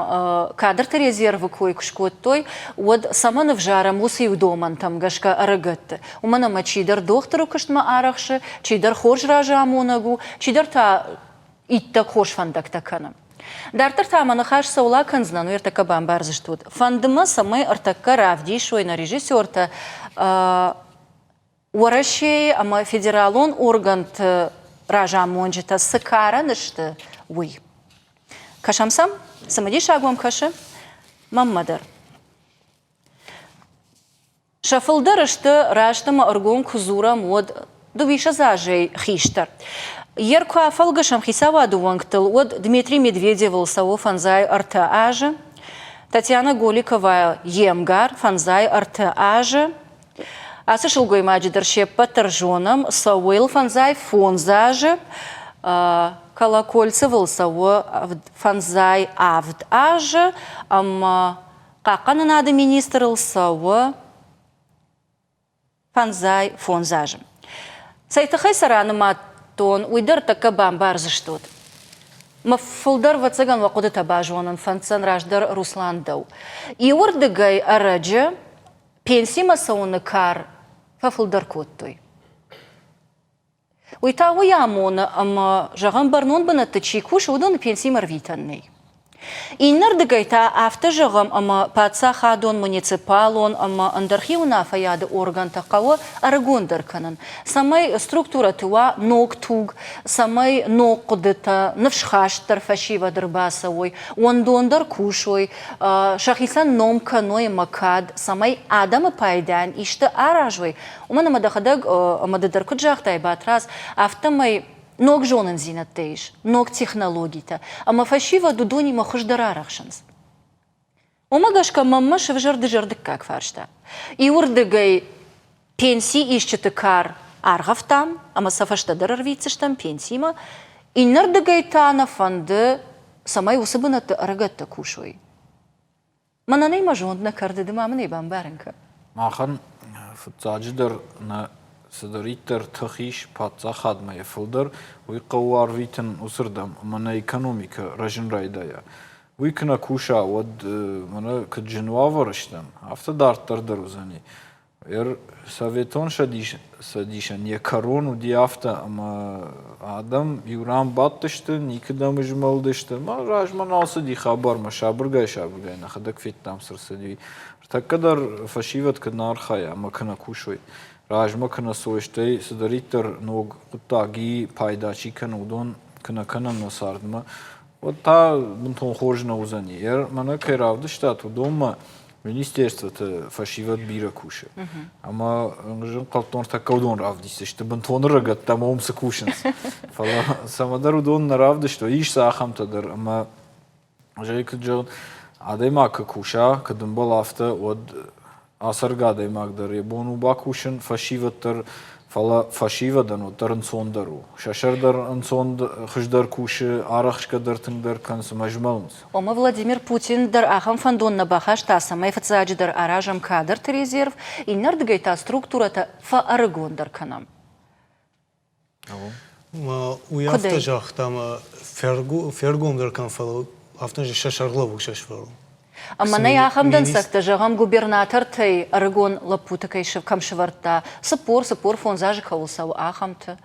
кадрты резервы кой куы скодтой, уӕд цӕмӕн ӕвзарӕм уыцы иу домӕнтӕм гӕсгӕ ӕрыгӕтты? Уымӕн ӕмӕ чидӕр дохтыры куыстмӕ арӕхсы, чидӕр хорз разамонӕг у, чидӕр та иттӕг хорз фӕндӕгтӕ кӕны. Дарддӕр та мӕ ныхас цӕуыл акӕндзынӕн, уый ӕртӕккӕ бамбардзыстут. Фӕнды мӕ, цӕмӕй ӕртӕккӕ равдисой нӕ режиссертӕ Уӕрӕсейы ӕмӕ федералон органты разамонджытӕ цы карӕн сты, уый. Кӕсӕм сӕм? Цымыдисаг уӕм кӕсы? Мӕнмӕ дӕр. Сӕ фылдӕр сты, раст ӕмӕ ӕргом куы дзурӕм, уӕд дыууиссӕдз азӕй хистӕр. Йе ркуы афӕлгӕсӕм хицауады уӕнгтыл, уӕд Дмитрий Медведевыл цӕуы фӕндзай ӕртӕ азы, Татьяна Голикова йе мгар фӕндзай ӕртӕ азы. Ацы сылгоймаджы дӕр се ппӕт дӕр зонӕм, цӕуы йыл фӕндзай фондз азы, Колокольцевыл цӕуы фӕндзай авд азы ӕмӕ Хъахъхъӕнынады министрыл цӕуы фӕндзай фондз азы. Цӕй тыххӕй сӕ ранымадтон, уый дӕр тӕккӕ бамбардзыстут. Мӕ фылдӕр, ӕвӕццӕгӕн, уӕ хъуыдытӕ базонын фӕнддзӕн раздӕр Руслан дӕу. Иуырдыгӕй ӕрӕджы пенсимӕ цӕуыны кар фӕфылдӕр кодтой. Уый та уый амоны, ӕмӕ, зӕгъӕм, бӕрнон бынӕтты чи кусы, уыдоны пенсимӕ ӕрвитӕн нӕй. Иннӕрдыгӕй та афтӕ зӕгъӕм, ӕмӕ паддзахадон, муниципалон ӕмӕ ӕндӕр хиуынаффӕйады органтӕ хъӕуы ӕрыгондӕр кӕнын, цӕмӕй структурӕты уа ног туг, цӕмӕй ног хъуыдытӕ, ныфсхастдӕр фӕсивӕд ӕрбацӕуой, уӕндондӕр кусой, сӕхицӕн ном кӕной ӕмӕ кад, цӕмӕй адӕмы пайдайӕн исты аразой, Уымӕн ӕмӕ дӕхӕдӕг ӕмӕ ды дӕр куыд загътай, Батрадз, афтӕмӕй ног зонындзинӕдтӕ ис, ног технологитӕ, ӕмӕ фӕсивӕд уыдонимӕ хуыздӕр арӕхсынц. Уымӕ гӕсгӕ мӕнмӕ сӕвзӕрд дызӕрдыггаг фарста. Иуырдыгӕй пенси исджыты кар аргъӕвтам ӕмӕ сӕ фӕстӕдӕр ӕрвитдзыстӕм пенсимӕ, иннӕрдыгӕй та нӕ фӕнды, цӕмӕй уыцы бынӕтты ӕрыгӕттӕ кусой. Мӕнӕн ӕй мӕ зонд нӕ кӕрды, ды ма мын ӕй бамбарын кӕн.
Махӕн фыццаджыдӕр нӕ цыдӕриддӕр тых ис паддзахадмӕ йӕ фылдӕр, уый хъӕуы арвитын уыцырдӕм, ӕмӕ нӕ экономикӕ рӕзын райдайа. Уый куы нӕ куса, уӕд мӕнӕ куыд зын уавӕры стӕм, афтӕ дарддӕр дӕр уыдзӕни. Советон Цӕдисӕн йӕ кӕрон уыди афтӕ, ӕмӕ адӕм иу ран бадтысты, никуыдӕм змӕлдысты. Мӕ размӕ нал цыди хабармӕ, сабыргай-сабыргай нӕхӕдӕг федтам, цы рцыди. Ӕртӕккӕ дӕр фӕсивӕд куыд нӕ архайа ӕмӕ куы нӕ кусой, размӕ куы нӕ цой, стӕй цыдӕриддӕр ног хъуыддаг и, пайда чи кӕны, уыдон куы нӕ кӕнӕм нӕ цардмӕ, уӕд та бынтон хорз нӕ уыдзӕни. Мӕнӕ кӕй равдыстат, уыдонмӕ министерствоты фӕсивӕд бирӕ кусы. Ӕмӕ ӕнхъӕлдтон тӕккӕ уыдон равдисдзысты, бынтон ӕрыгӕттӕ ӕмӕ уым цы кусынц. Фӕлӕ цӕмӕдӕр уыдон нӕ равдыстой, ис дзы ахӕмтӕ дӕр. Ӕмӕ зӕй куыд зӕгъын, адӕймаг куы куса, куыд ӕмбӕла афтӕ, уӕд ацӕргӕ адӕймаг дӕр йӕ бон у бакусын, фӕсивӕд дӕр, фӕлӕ фӕсивӕдӕн уӕддӕр ӕнцондӕр у. Сӕ сӕр дӕр ӕнцон хуыздӕр кусы, арӕхсгӕ дӕр тынгдӕр кӕнынц ӕмӕ змӕлынц.
Ома Владимир Путин дӕр ахӕм фӕндон нӕ бахаста, цӕмӕй фыццаджыдӕр аразӕм кадрты резерв, иннӕрдыгӕй та структурӕтӕ фӕӕрыгондӕр кӕнӕм.
Уый афтӕ загъта, ӕмӕ фергомдӕр кӕн, фӕлӕ афтӕ сӕ сӕргълӕууӕг сӕ сфӕру.
Ӕмӕ нӕй ахӕм дӕнцӕгтӕ, зӕгъӕм, губернатортӕй ӕрыгон лӕппуты кӕй кӕм сӕвӕрдта, 44 азы кӕуыл цӕуы, ахӕмты.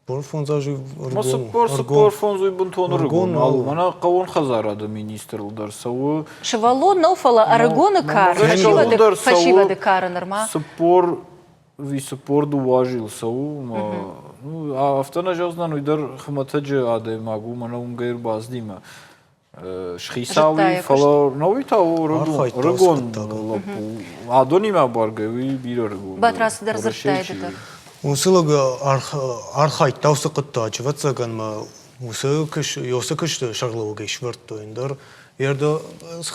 45 азы
ӕргом. 44 уый бынтон ӕрыгон нал у. Мӕнӕ хъӕууон хӕдзарады министрыл дӕр цӕуы.
Сывӕллон нӕу, фӕлӕ ӕрыгоны кар, фӕсивӕды кары нырма.
40 ӕви 42 азы йыл цӕуы. Ну, афтӕ нӕ зӕгъдзынӕн, уый дӕр хуымӕтӕджы адӕймаг у, мӕнӕ уынгӕй ӕрбацыдимӕ. Схицау и, фӕлӕ науи та у ӕрыгон лӕппу. Адонимӕ абаргӕ уый бирӕ ӕрыгон.
Батрадз дӕр дзырдтай ды дӕр.
Уыцы лӕг архайдта уыцы хъуыддаджы, ӕвӕццӕгӕн мӕ уыцы куысты сӕргълӕууӕгӕй сӕвӕрдтой ӕндӕр.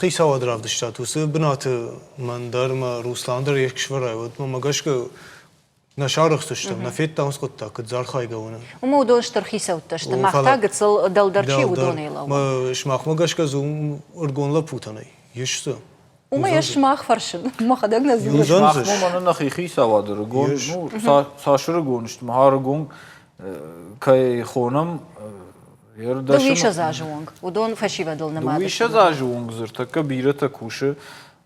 Хицауад равдыстат уыцы бынаты мӕн дӕр мӕ Руслан дӕр йе сӕвӕрай, уӕд мӕ гӕсгӕ нӕ сарӕхстыстӕм, нӕ федтам уыцы хъуыддаг, куыд дзы архайгӕ уынын.
Уымӕ уыдон стыр хицӕуттӕ сты, мах та гыццыл дӕлдӕр чи уыдонӕй лӕууӕм.
Сымахмӕ гӕсгӕ дзы уым ӕрыгон лӕппутӕ нӕй? Ис дзы?
Уымӕ йӕ сымах фӕрсын, мӕхӕдӕг нӕ дзурын.
Сымахмӕ мӕнӕ нӕхи хицауад ӕрыгон, ну, цас ӕрыгон сты, мах ӕрыгон кӕй хонӕм,
Дыууиссӕдз азы онг. Уыдон фӕсивӕдыл нымад сты.
Дыууиссӕдз азы онг дзы ӕртӕккӕ бирӕтӕ кусы.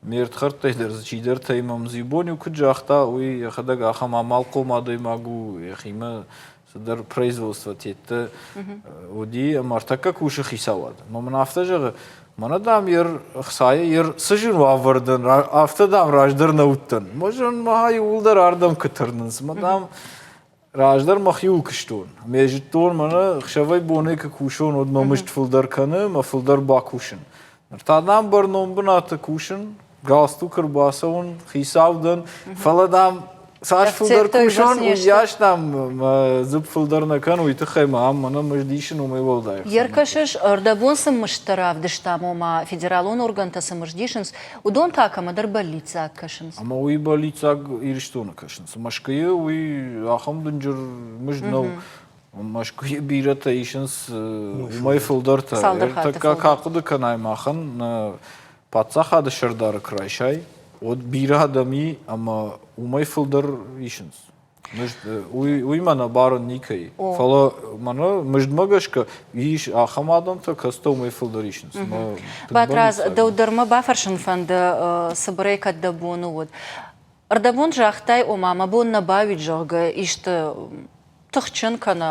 Ме рдхӕрдтӕй дӕр дзы чидӕртӕй мӕм дзы иу бон-иу куыд загъта, уый йӕхӕдӕг ахӕм амалхъом адӕймаг у, йӕхимӕ цыдӕр производство тедтӕ уыди ӕмӕ ӕртӕккӕ кусы хицауад. Ӕмӕ мын афтӕ зӕгъы, мӕнӕ, дам, ер ӕхцайӕ ер цы зын уавӕр дӕн, афтӕ, дам, раздӕр нӕ уыдтӕн. Мӕ зын мӕ иууылдӕр ардӕм куы тырнынц, мӕ, дам, Раздӕр мӕхиуыл куыстон. Ме зыдтон, мӕнӕ ӕхсӕвӕй-бонӕй куы кусон, уӕд мӕ мызд фылдӕр кӕны, мӕ фылдӕр бакусын. Ныр та, дам, бӕрнон бынаты кусын, галстук ӕрбацӕуын, хицау дӕн, фӕлӕ, дам, цас фылдӕр кусон, уыйас, дам, мӕ дзыпп фылдӕр нӕ кӕны, уый тыххӕй мӕ ам мӕнӕ мызд исын, уымӕй уӕлдай.
Ӕркӕсыс, ӕрдӕбон цы мыздтӕ равдыстам, ома федералон органтӕ цы мызд исынц, уыдон та кӕмӕдӕр бӕллиццаг кӕсынц.
Ӕмӕ уый бӕллиццаг Ирыстоны кӕсынц. Мӕскуыйы уый ахӕм дынджыр мызд нӕу. Мӕскуыйы бирӕтӕ исынц уымӕй фылдӕртӕ. Ӕртӕккӕ кӕ хъуыды кӕнай махӕн паддзахады сӕрдары куы райсай, уӕд бирӕ адӕм и ӕмӕ уымӕй фылдӕр исынц. Уый мӕ нӕ барын никӕй. Фӕлӕ мӕнӕ мыздмӕ гӕсгӕ ис ахӕм адӕмтӕ, кӕцытӕ уымӕй фылдӕр исынц.
Батрадз, дӕу дӕр мӕ бафӕрсын фӕнды, цыбырӕй кӕд дӕ боны уыд. Ӕрдӕбон загътай, ома мӕ бон нӕ бауид, зӕгъгӕ, исты тыхджын кӕнӕ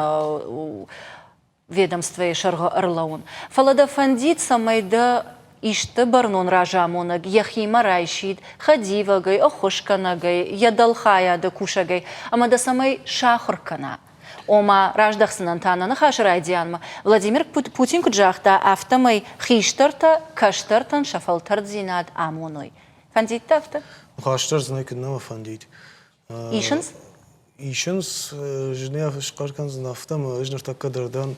ведомствойы сӕргъы ӕрлӕууын. Фӕлӕ дӕ фӕндид, цӕмӕй дӕ исты бӕрнон разамонӕг йӕхимӕ райсид хӕдивӕгӕй, ӕххуысгӕнӕгӕй, йӕ дӕлхайады кусӕгӕй ӕмӕ дӕ цӕмӕй сахуыр кӕна. Ома, раздӕхдзынӕн та нӕ ныхасы райдианмӕ, Владимир Путин куыд загъта, афтӕмӕй хистӕртӕ кӕстӕртӕн сӕ фӕлтӕрддзинад амоной. Фӕндид дӕ афтӕ?
Ныхас дӕр дзы нӕ куыд нӕ фӕндид.
Исынц?
Исынц, зынӕ схъӕр кӕндзӕн афтӕ ӕмӕ ӕз ныртӕккӕ дӕр дӕн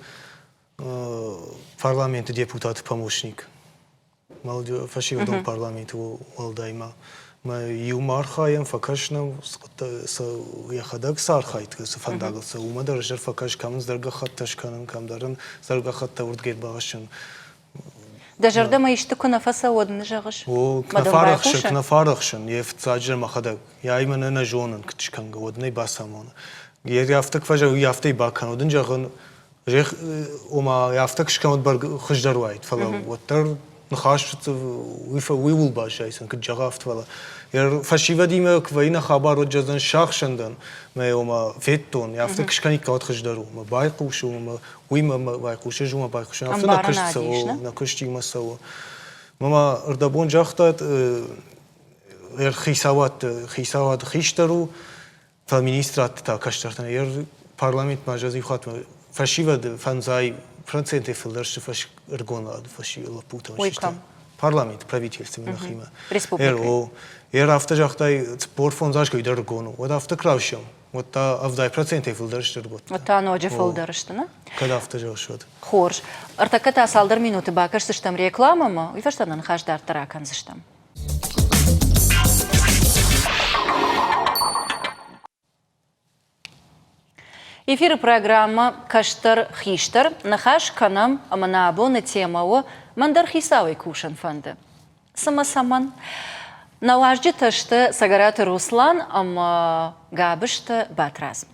парламенты депутаты помощник. Фӕсивӕдон парламенты уӕлдай ма. Мӕ иумӕ архайӕм, фӕкӕсынӕм, йӕхӕдӕг цы архайд, цы фӕндагыл цӕуы, уымӕ дӕр ӕз дӕр фӕкӕс, кӕм ын зӕргӕххӕттӕ скӕнын, кӕмдӕр ын зӕргӕххӕттӕ уырдгӕй бахӕссын.
Дӕ зӕрдӕмӕ исты куы нӕ фӕцӕуы, уӕд ын зӕгъыс?
О, куы нӕ фарӕхсын, куы нӕ фарӕхсын, йе фыццаджы мӕхӕдӕг, йӕ ай мӕнӕ нӕ зонын, куыд скӕнгӕ, уӕд ын ӕй бацамоны. Йе афтӕ куы фӕзӕгъы, уый афтӕ бакӕн, уӕд ын зӕгъын, ома афтӕ куы скӕн, уӕд бӕргӕ хуыздӕр уаид, фӕлӕ уӕддӕр ныхас уый ууыл баззайдзӕн, куыд зӕгъа, афтӕ, фӕлӕ фӕсивӕдимӕ куы вӕййы нӕ хабар, уӕд зӕгъдзӕн сӕхсӕн дӕн, мӕ ома федтон, афтӕ куы скӕниккам, уӕд хуыздӕр у, мӕ байхъус, мӕ уый мӕ байхъусы, ӕз уымӕ байхъусын. Афтӕ нӕ куыст цӕуы, нӕ куыст иумӕ цӕуы. Мӕ ма ӕрдӕбон загътат, хицауад, хицауад хистӕр у, фӕлӕ министрадты та кӕстӕртӕн. Йӕ парламентмӕ ӕз иу хатт фӕсивӕды фӕндзай процентӕй фылдӕр сты ӕрыгон фӕсивӕд лӕппутӕ.
Уый кӕм?
Парламент, правительстве нӕхимӕ. Республикӕйы. Ер афтӕ загътай, 45 аз кӕй дӕр ӕрыгон у, уӕд афтӕ куы райсӕм, уӕд та 70 процентӕй фылдӕр сты ӕрыгӕттӕ.
Уӕд та ноджы фылдӕр сты, нӕ?
Кӕд афтӕ зӕгъыс, уӕд.
Хорз. Ӕртӕккӕ та цалдӕр минуты бакӕсдзыстӕм рекламӕмӕ, уый фӕстӕ нӕ ныхас дарддӕр акӕндзыстӕм. Эфиры программӕ «Кӕстӕр хистӕр» ныхас кӕнӕм ӕмӕ нӕ абоны темӕ у «Мӕн дӕр хицауӕй кусын фӕнды». Цымӕ цӕмӕн? Нӕ уазджытӕ сты Цӕгӕраты Руслан ӕмӕ Габысты Батрадз.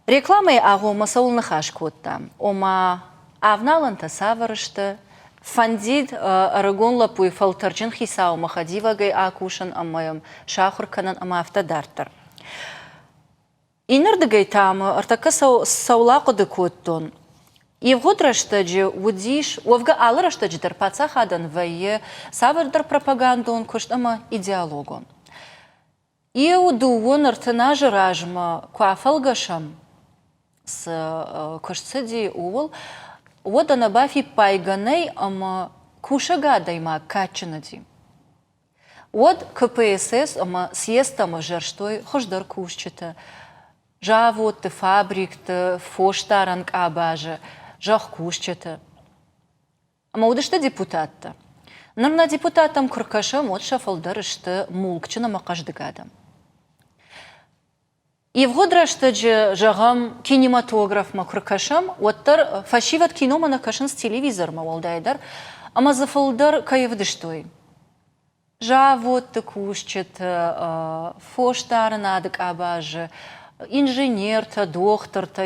Рекламӕйы агъоммӕ цӕуыл ныхас кодтам? Ома, авналӕнтӕ цавӕр сты? Фӕндид ӕрыгон лӕппуйы фӕлтӕрджын хицаумӕ хӕдивӕгӕй акусын ӕмӕ йӕм сахуыр кӕнын ӕмӕ афтӕ дарддӕр. Иннӕрдыгӕй та мӕ ӕртӕккӕ цӕуыл ахъуыды кодтон, ивгъуыд рӕстӕджы уыдис, уӕвгӕ алы рӕстӕджы дӕр паддзахадӕн вӕййы цавӕрдӕр пропагандон куыст ӕмӕ идеологон. Иу, дыууын, ӕртын азы размӕ куы афӕлгӕсӕм, цы куыст цыди, ууыл. уӕд ӕнӕбафиппайгӕ нӕй ӕмӕ кусӕг адӕймаг кадджын уыди. Уӕд КПСС ӕмӕ съездтӕм ӕвзӕрстой хуыздӕр кусджытӕ, заводты, фабрикты, фосдарӕн къабазы, зӕхкусджыты. Ӕмӕ уыдысты депутаттӕ. Ныр нӕ депутаттӕм куы ркӕсӕм, уӕд сӕ фылдӕр сты мулкджын ӕмӕ хъӕздыг адӕм. Ивгъуыд рӕстӕджы, зӕгъӕм, кинематографмӕ куы ркӕсӕм, уӕддӕр фӕсивӕд киномӕ нӕ кӕсынц телевизормӕ уӕлдайдӕр, ӕмӕ дзы фылдӕр кӕй ӕвдыстой. Заводты кусджыты, фосдарынады къабазы, инженертӕ, дохтыртӕ,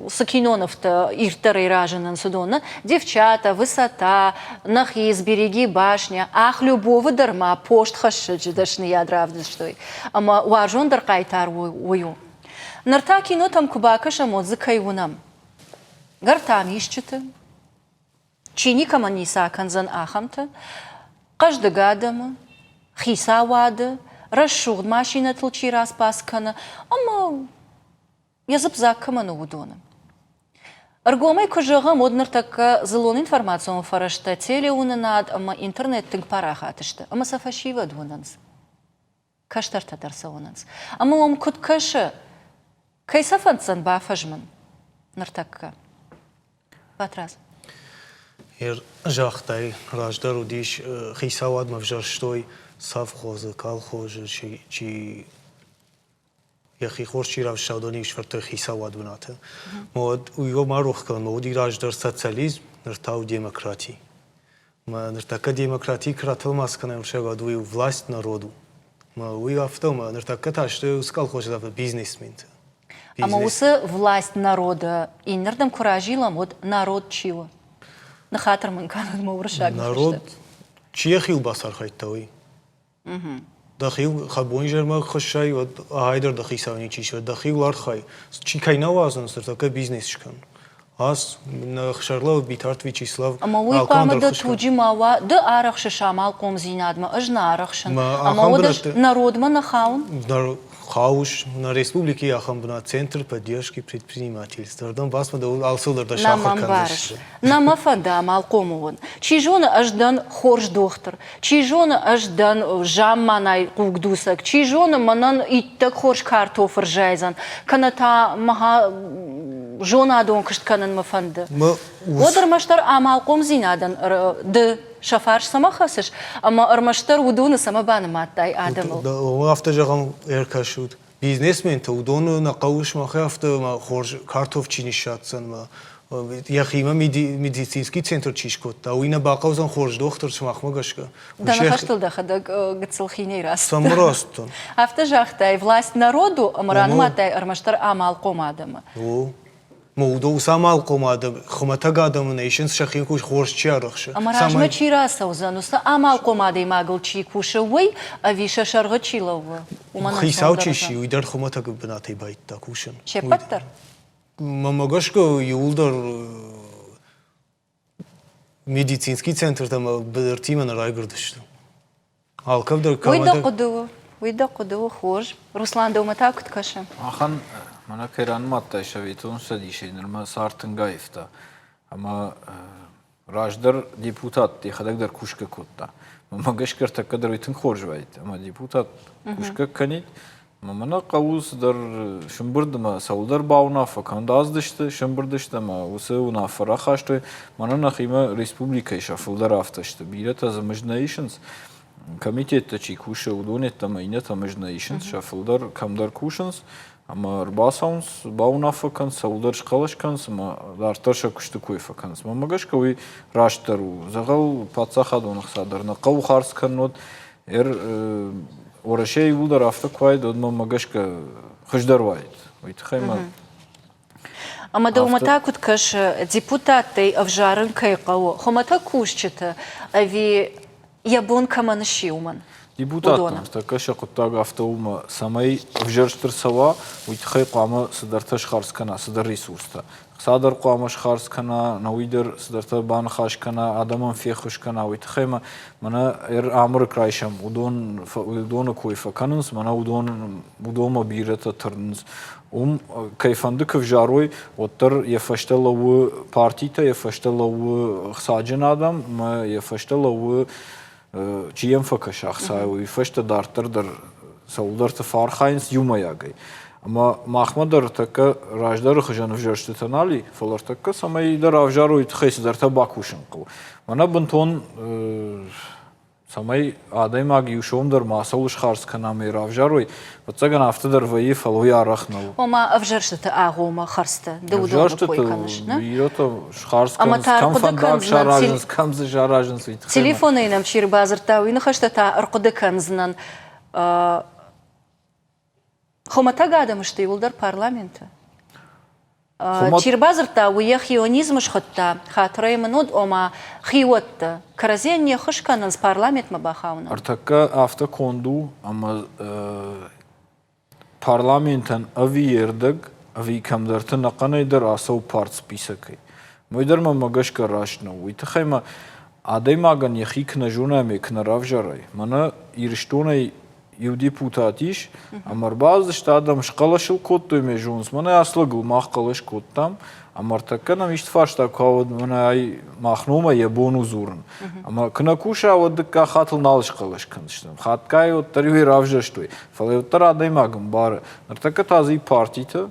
цы кинонывтӕ ирддӕрӕй разынынц, уыдоны Девчата, Высота, Нӕхи, Сбереги башня, Ах, Любовы дӕр ма постхӕссӕджы дӕсныйад равдыстой. Ӕмӕ уарзондӕр хъайтар уый у. Ныр та кинотӕм куы бакӕсӕм, уӕд дзы кӕй уынӕм? Гӕртамисджыты, чи никӕмӕн ницы акӕндзӕн, ахӕмты, хъӕздыг адӕмы, хицауады, рӕсугъд машинӕтыл чи распас кӕны ӕмӕ йӕ дзыпп дзаг кӕмӕн у, уыдоны. Ӕргомӕй куы зӕгъӕм, уӕд ныртӕккӕ дзыллон информацион фӕрӕзтӕ, телеуынынад ӕмӕ интернет тынг парахат сты ӕмӕ сӕ фӕсивӕд уынынц. Кӕстӕртӕ дӕр сӕ уынынц. Ӕмӕ уӕм куыд кӕсы, кӕй сӕ фӕнддзӕн бафӕзмын ныртӕккӕ? Батрадз.
Загътай, раздӕр уыдис хицауадмӕ ӕвзӕрстой совхозы, колхозы чи йӕхи хорз чи равдыста, уыдон ис фырты хицауад бынаты. Уӕд уый ма рох кӕнын, уыди раздӕр социализм, ныр та у демократи. Мӕ ныртӕккӕ демократи куы ратӕлмац кӕнӕм уырыссагау, уый у власть народу. Мӕ уый афтӕ у, мӕ ныртӕккӕ та сты уыцы колхозы бизнесментӕ.
Ӕмӕ уыцы власть народа иннӕрдӕм куы разилӕм, уӕд народ чи у? Ныххатыр мын кӕнӕд мӕ уырыссаг
Народ, чи йӕхиуыл бацархайдта, уый. Дӕхиуыл хӕбонизӕрмӕ хӕссай, уӕд ӕгайдӕр дӕ хицау ничи ис, дӕхиуыл архай. Чи кӕй нӕ уадзынц, ныртӕккӕ бизнес скӕн. Ас, нӕ сӕрлӕууӕг Битарты Вячеслав
Ӕмӕ уый хъуамӕ дӕ туджы ма уа, ды арӕхсыс амалхъомдзинадмӕ, ӕз нӕ арӕхсын. Ӕмӕ уӕд ӕз народмӕ нӕ хауын?
Хауыс, нӕ республикӕйы ахӕм бынат Центр поддержки предпринимательства. Ардӕм бацмӕ дӕуыл алцыдӕр дӕ сахуыр кӕндзысты.
Нӕ мӕ фӕнды амалхъом уон. Чи зоны, ӕз дӕн хорз дохтыр, чи зоны, ӕз дӕн замманай хъугдуцӕг, чи зоны, мӕнӕн иттӕг хорз картоф ӕрзайдзӕн, кӕнӕ та мӕ зонадон куыст кӕнын мӕ фӕнды. Уӕд ӕрмӕстдӕр амалхъомдзинадӕн ды сӕ фарс цӕмӕ хӕцыс, ӕмӕ ӕрмӕстдӕр уыдоны цӕмӕ банымадтай адӕмыл?
Афтӕ зӕгъӕм, ӕркӕсут. Бизнесментӕ, уыдоны нӕ хъӕуы сымахӕй афтӕ хорз картоф чи ныссадздзӕн ӕмӕ йӕхимӕ медицинский центр чи скодта, уый нӕ бахъӕудзӕн хорз дохтыр сымахмӕ гӕсгӕ.
Дӕ ныхӕстыл дӕхӕдӕг гыццыл хинӕй рацыдтӕ.
Цӕмӕ рацыдтӕн?
Афтӕ загътай, власть народу ӕмӕ ранымадтай ӕрмӕстдӕр амалхъом адӕмы.
О. Уыцы амалхъом адӕм, хуымӕтӕг адӕмы нӕ исынц, сӕхи хорз чи арӕхсы.
Ӕмӕ размӕ чи рацӕудзӕн, уыцы амалхъом адӕймагыл чи кусы, уый ӕви сӕ сӕргъы чи лӕууы, уымӕн
Хицау чи сси, уый дӕр хуымӕтӕг бынатӕй байдыдта кусын.
Се ппӕт дӕр?
Мӕнмӕ гӕсгӕ, иууылдӕр медицинский центртӕ ӕмӕ быдыртимӕ нӕ райгуырдысты. Алкӕмдӕр
Уый дӕ хъуыды у, уый дӕ хъуыды у хорз. Руслан, дӕумӕ та куыд кӕсы?
Махӕн, мӕнӕ кӕй ранымадтай Советон Цӕдисӕй нырмӕ цард тынг аивта. Ӕмӕ раздӕр депутат йӕхӕдӕг дӕр кусгӕ кодта. Мӕнмӕ гӕсгӕ ӕртӕккӕ дӕр уый тынг хорз уаид. Ӕмӕ депутат кусгӕ кӕнид, ӕмӕ мӕнӕ хъӕуы цыдӕр сымбырд ӕмӕ цӕуылдӕр бауынаффӕ кӕнд аздысты, сымбырд сты ӕмӕ уыцы уынаффӕ рахастой. Мӕнӕ нӕхимӕ республикӕйы сӕ фылдӕр афтӕ сты. Бирӕтӕ дзы мызд нӕ исынц. Комитеттӕ чи кусы, уыдон йеддӕмӕ иннӕтӕ мызд нӕ исынц, сӕ фылдӕр кӕмдӕр кусынц ӕмӕ ӕрбацӕуынц, бауынаффӕ кӕнынц, цӕуылдӕр схъӕлӕс кӕнынц ӕмӕ дарддӕр сӕ куысты кой фӕкӕнынц. Мӕнмӕ гӕсгӕ уый растдӕр у. Дзӕгъӕл паддзахадон ӕхца дӕр нӕ хъӕуы хардз кӕнын, уӕд Уӕрӕсейы иууылдӕр афтӕ куы уаид, уӕд мӕнмӕ гӕсгӕ хуыздӕр уаид. Уый тыххӕй мӕ
Ӕмӕ дӕумӕ та куыд кӕсы, депутаттӕй ӕвзарын кӕй хъӕуы, хуымӕтӕг кусджыты ӕви йӕ бон кӕмӕн сси, уымӕн?
Депутаттӕн тӕккӕ сӕ хъуыддаг афтӕ у, ӕмӕ цӕмӕй ӕвзӕрст ӕрцӕуа, уый тыххӕй хъуамӕ цыдӕртӕ схардз кӕна, цыдӕр ресурстӕ. Хца дӕр хъуамӕ схардз кӕна, науи дӕр цыдӕртӕ баныхас кӕна, адӕмӕн феххуыс кӕна, уый тыххӕй ма мӕнӕ Амырык райсӕм, уыдон, уыдоны кой фӕкӕнынц, мӕнӕ уыдон, уыдонмӕ бирӕтӕ тырнынц. Уым кӕй фӕнды куы взарой, уӕддӕр йӕ фӕстӕ лӕууы партитӕ, йӕ фӕстӕ лӕууы хцаджын адӕм ӕмӕ йӕ фӕстӕ лӕууы чи йӕм фӕкӕсы ӕхцайы, уый фӕстӕ дарддӕр дӕр цӕуылдӕрты фӕархайынц иумӕйагӕй. Ӕмӕ махмӕ дӕр тӕккӕ раздӕры хуызӕн ӕвзӕрстытӕ нал и, фӕлӕ ӕртӕккӕ цӕмӕй дӕр равзарой, тыххӕй цыдӕртӕ бакусын хъӕуы. Мӕнӕ бынтон цӕмӕй адӕймаг иу сом дӕр мацӕуыл схардз кӕна ӕмӕ йӕ равзарой, Ӕвӕццӕгӕн, афтӕ дӕр вӕййы, фӕлӕ уый арӕх нӕу.
Ома ӕвзӕрстыты агъоммӕ хӕрдзтӕ ды уыдоны кой кӕныс, нӕ?
Бирӕтӕ схардз кӕнынц, кӕм фӕндаг саразынц, кӕм дзы саразынц, уый тыххӕй.
Телефонӕй нӕм чи рбадзырдта, уый ныхӕстӕ та ӕрхъуыды кӕндзынӕн. Хуымӕтӕг адӕм сты иуылдӕр парламенты. Чи рбадзырдта, уый йӕ хионизм схуыдта, хатырӕй мын уыд, ома хиуӕттӕ кӕрӕдзийӕн не ххуыс кӕнынц парламентмӕ бахауынӕн.
Ӕртӕккӕ афтӕ конд у, ӕмӕ парламентӕн ӕви йе рдӕг, ӕви кӕмдӕрты ӕнӕхъӕнӕй дӕр ацӕуы партсписокӕй. Уый дӕр мӕнмӕ гӕсгӕ раст нӕу. Уый тыххӕй ма адӕймагӕн йӕхи куы нӕ зона ӕмӕ куы нӕ равзарай, мӕнӕ Ирыстонӕй иу депутат ис, ӕмӕ ӕрбацыдысты адӕм, схъӕлӕс ыл кодтой мӕ зонынц, мӕнӕ ацы лӕгыл мах хъӕлӕс кодтам, ӕмӕ ӕртӕккӕ нӕм исты фарста куы уа, уӕд мӕнӕ ай мах номӕй йӕ бон у дзурын. Ӕмӕ куы нӕ куса, уӕд дыккаг хатт нал схъӕлӕс кӕндзыстӕм. Хатгай уӕддӕр иу равзӕрстой, фӕлӕ уӕддӕр адӕймаг ӕмбары. Ныртӕккӕ та дзы и партитӕ,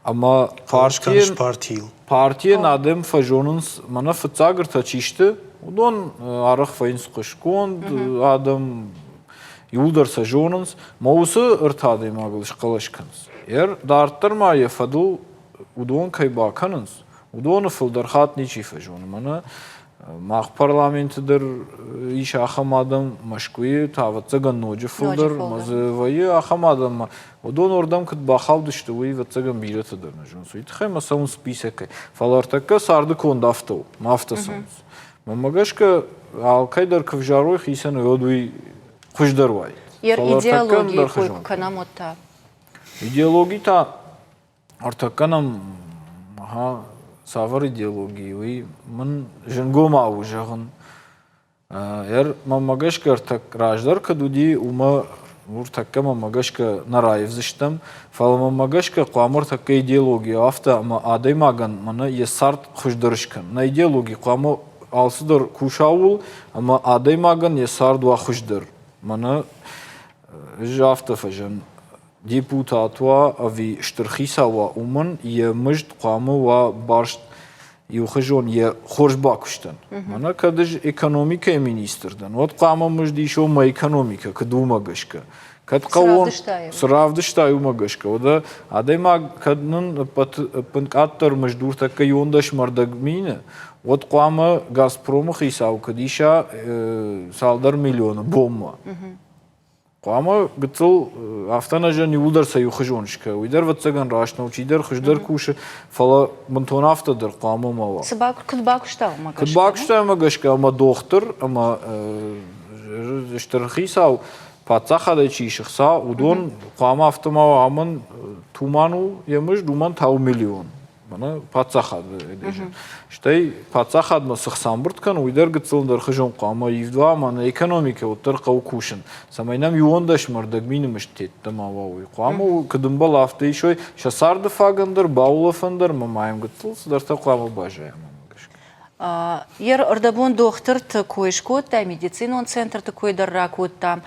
ӕмӕ партийӕн, партийӕн адӕм фӕзонынц, мӕнӕ фыццаг ӕртӕ чи сты, уыдон арӕх вӕййынц хъуыстгонд адӕм, иууылдӕр сӕ зонынц, мӕ уыцы ӕртӕ адӕймагыл схъӕлӕс кӕнынц. Дарддӕр ма йӕ фӕдыл уыдон кӕй бакӕнынц, уыдоны фылдӕр хатт ничи фӕзоны. Мӕнӕ мах парламенты дӕр ис ахӕм адӕм, Мӕскуыйы та, ӕвӕццӕгӕн, ноджы фылдӕр, ӕмӕ дзы вӕййы ахӕм адӕммӕ. Уыдон уырдӕм куыд бахаудысты, уый, ӕвӕццӕгӕн, бирӕтӕ дӕр нӕ зонынц. Уый тыххӕй мӕ цӕуынц списокӕй. Фӕлӕ ӕртӕккӕ царды конд афтӕ у, афтӕ цӕуынц. Мӕнмӕ гӕсгӕ, алкӕй дӕр куы взарой хицӕн, уӕд уый хуыздӕр уаид.
Идеологийы кой куы кӕнӕм, уӕд та?
Идеологи та ӕртӕккӕ нӕм ага, цавӕр идеологи, уый мын зынгомау у зӕгъын. Мӕнмӕ гӕсгӕ раздӕр кӕд уыди, уымӕ ныртӕккӕ мӕнмӕ гӕсгӕ нӕ раивдзыстӕм, фӕлӕ мӕнмӕ гӕсгӕ хъуамӕ ӕртӕккӕ идеологи афтӕ ӕмӕ адӕймагӕн мӕнӕ йӕ цард хуыздӕр скӕн. Нӕ идеологи хъуамӕ алцыдӕр куса ууыл, ӕмӕ адӕймагӕн йӕ цард уа хуыздӕр. Мӕнӕ ӕз афтӕ фӕзӕн, депутат уа ӕви стыр хицау уа, уымӕн йӕ мызд хъуамӕ уа барст иухуызон йӕ хорз бакуыстӕн. Мӕнӕ кӕд ӕз экономикӕйы министр дӕн, уӕд хъуамӕ мызд исон мӕ экономикӕ, куыд уымӕ гӕсгӕ. Кӕд хъӕуон, цы равдыстай, уымӕ гӕсгӕ. Уӕдӕ адӕймаг, кӕд нын ӕппынкъаддӕр мыздуртӕккӕ иуӕндӕсмӕрдӕг мины, уӕд хъуамӕ Газпромы хицау куыд иса цалдӕр миллионы бонмӕ. Хъуамӕ гыццыл афтӕ нӕ зӕгъын, иууылдӕр сӕ иухуызон скӕ. Уый дӕр, ӕвӕццӕгӕн, раст нӕу, чидӕр хуыздӕр кусы, фӕлӕ бынтон афтӕ дӕр хъуамӕ ма уа.
Цы куыд бакуыста, уымӕ гӕсгӕ?
Куыд бакуыста, уымӕ гӕсгӕ ӕмӕ дохтыр ӕмӕ стыр хицау паддзахадӕй чи ис ӕхца, уыдон хъуамӕ афтӕ ма уа, амӕн туман у йӕ мызд, уымӕн та у миллион. Мӕнӕ паддзахады Стӕй паддзахадмӕ цы хца ӕмбырд кӕны, уый дӕр гыццыл ӕндӕрхуызон хъуамӕ ивд уа, ӕмӕ нӕ экономикӕ уӕддӕр хъӕуы кусын, цӕмӕй нӕм иуӕндӕсмӕ ӕрдӕг мины мыздтеттӕ ма уа, уый. Хъуамӕ куыд ӕмбӕлы, афтӕ исой сӕ царды фаг ӕндӕр, баулӕфӕн дӕр, ӕмӕ ма йӕм гыццыл цыдӕртӕ хъуамӕ баззайа, мӕнмӕ гӕсгӕ.
Йе рдӕбон дохтырты кой скодтай, медицинон центрты кой дӕр ракодтам.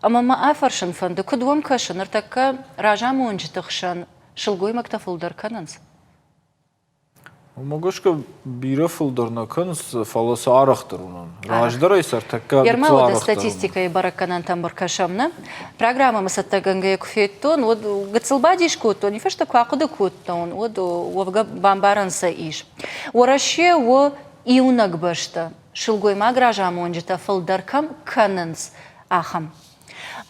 Ӕмӕ мӕ афӕрсын фӕнды, куыд уӕм кӕсы, ныртӕккӕ разамонджыты хсӕн сылгоймӕгтӕ фылдӕр кӕнынц?
Уымӕ гӕсгӕ бирӕ фылдӕр нӕ кӕнынц, фӕлӕ сӕ арӕхдӕр уынӕм. Раздӕрӕй сӕ ӕртӕккӕ
Ерма уӕдӕ статистикӕйы бӕрӕггӕнӕнтӕм ӕркӕсӕм, нӕ? Программӕмӕ цӕттӕгӕнгӕйӕ куы федтон, уӕд гыццыл бадис кодтон, уый фӕстӕ куы ахъуыды кодтон, уӕд уӕвгӕ бамбарӕн сӕ ис. Уӕрӕсе у иунӕг бӕстӕ, сылгоймаг разамонджытӕ фылдӕр кӕм кӕнынц, ахӕм.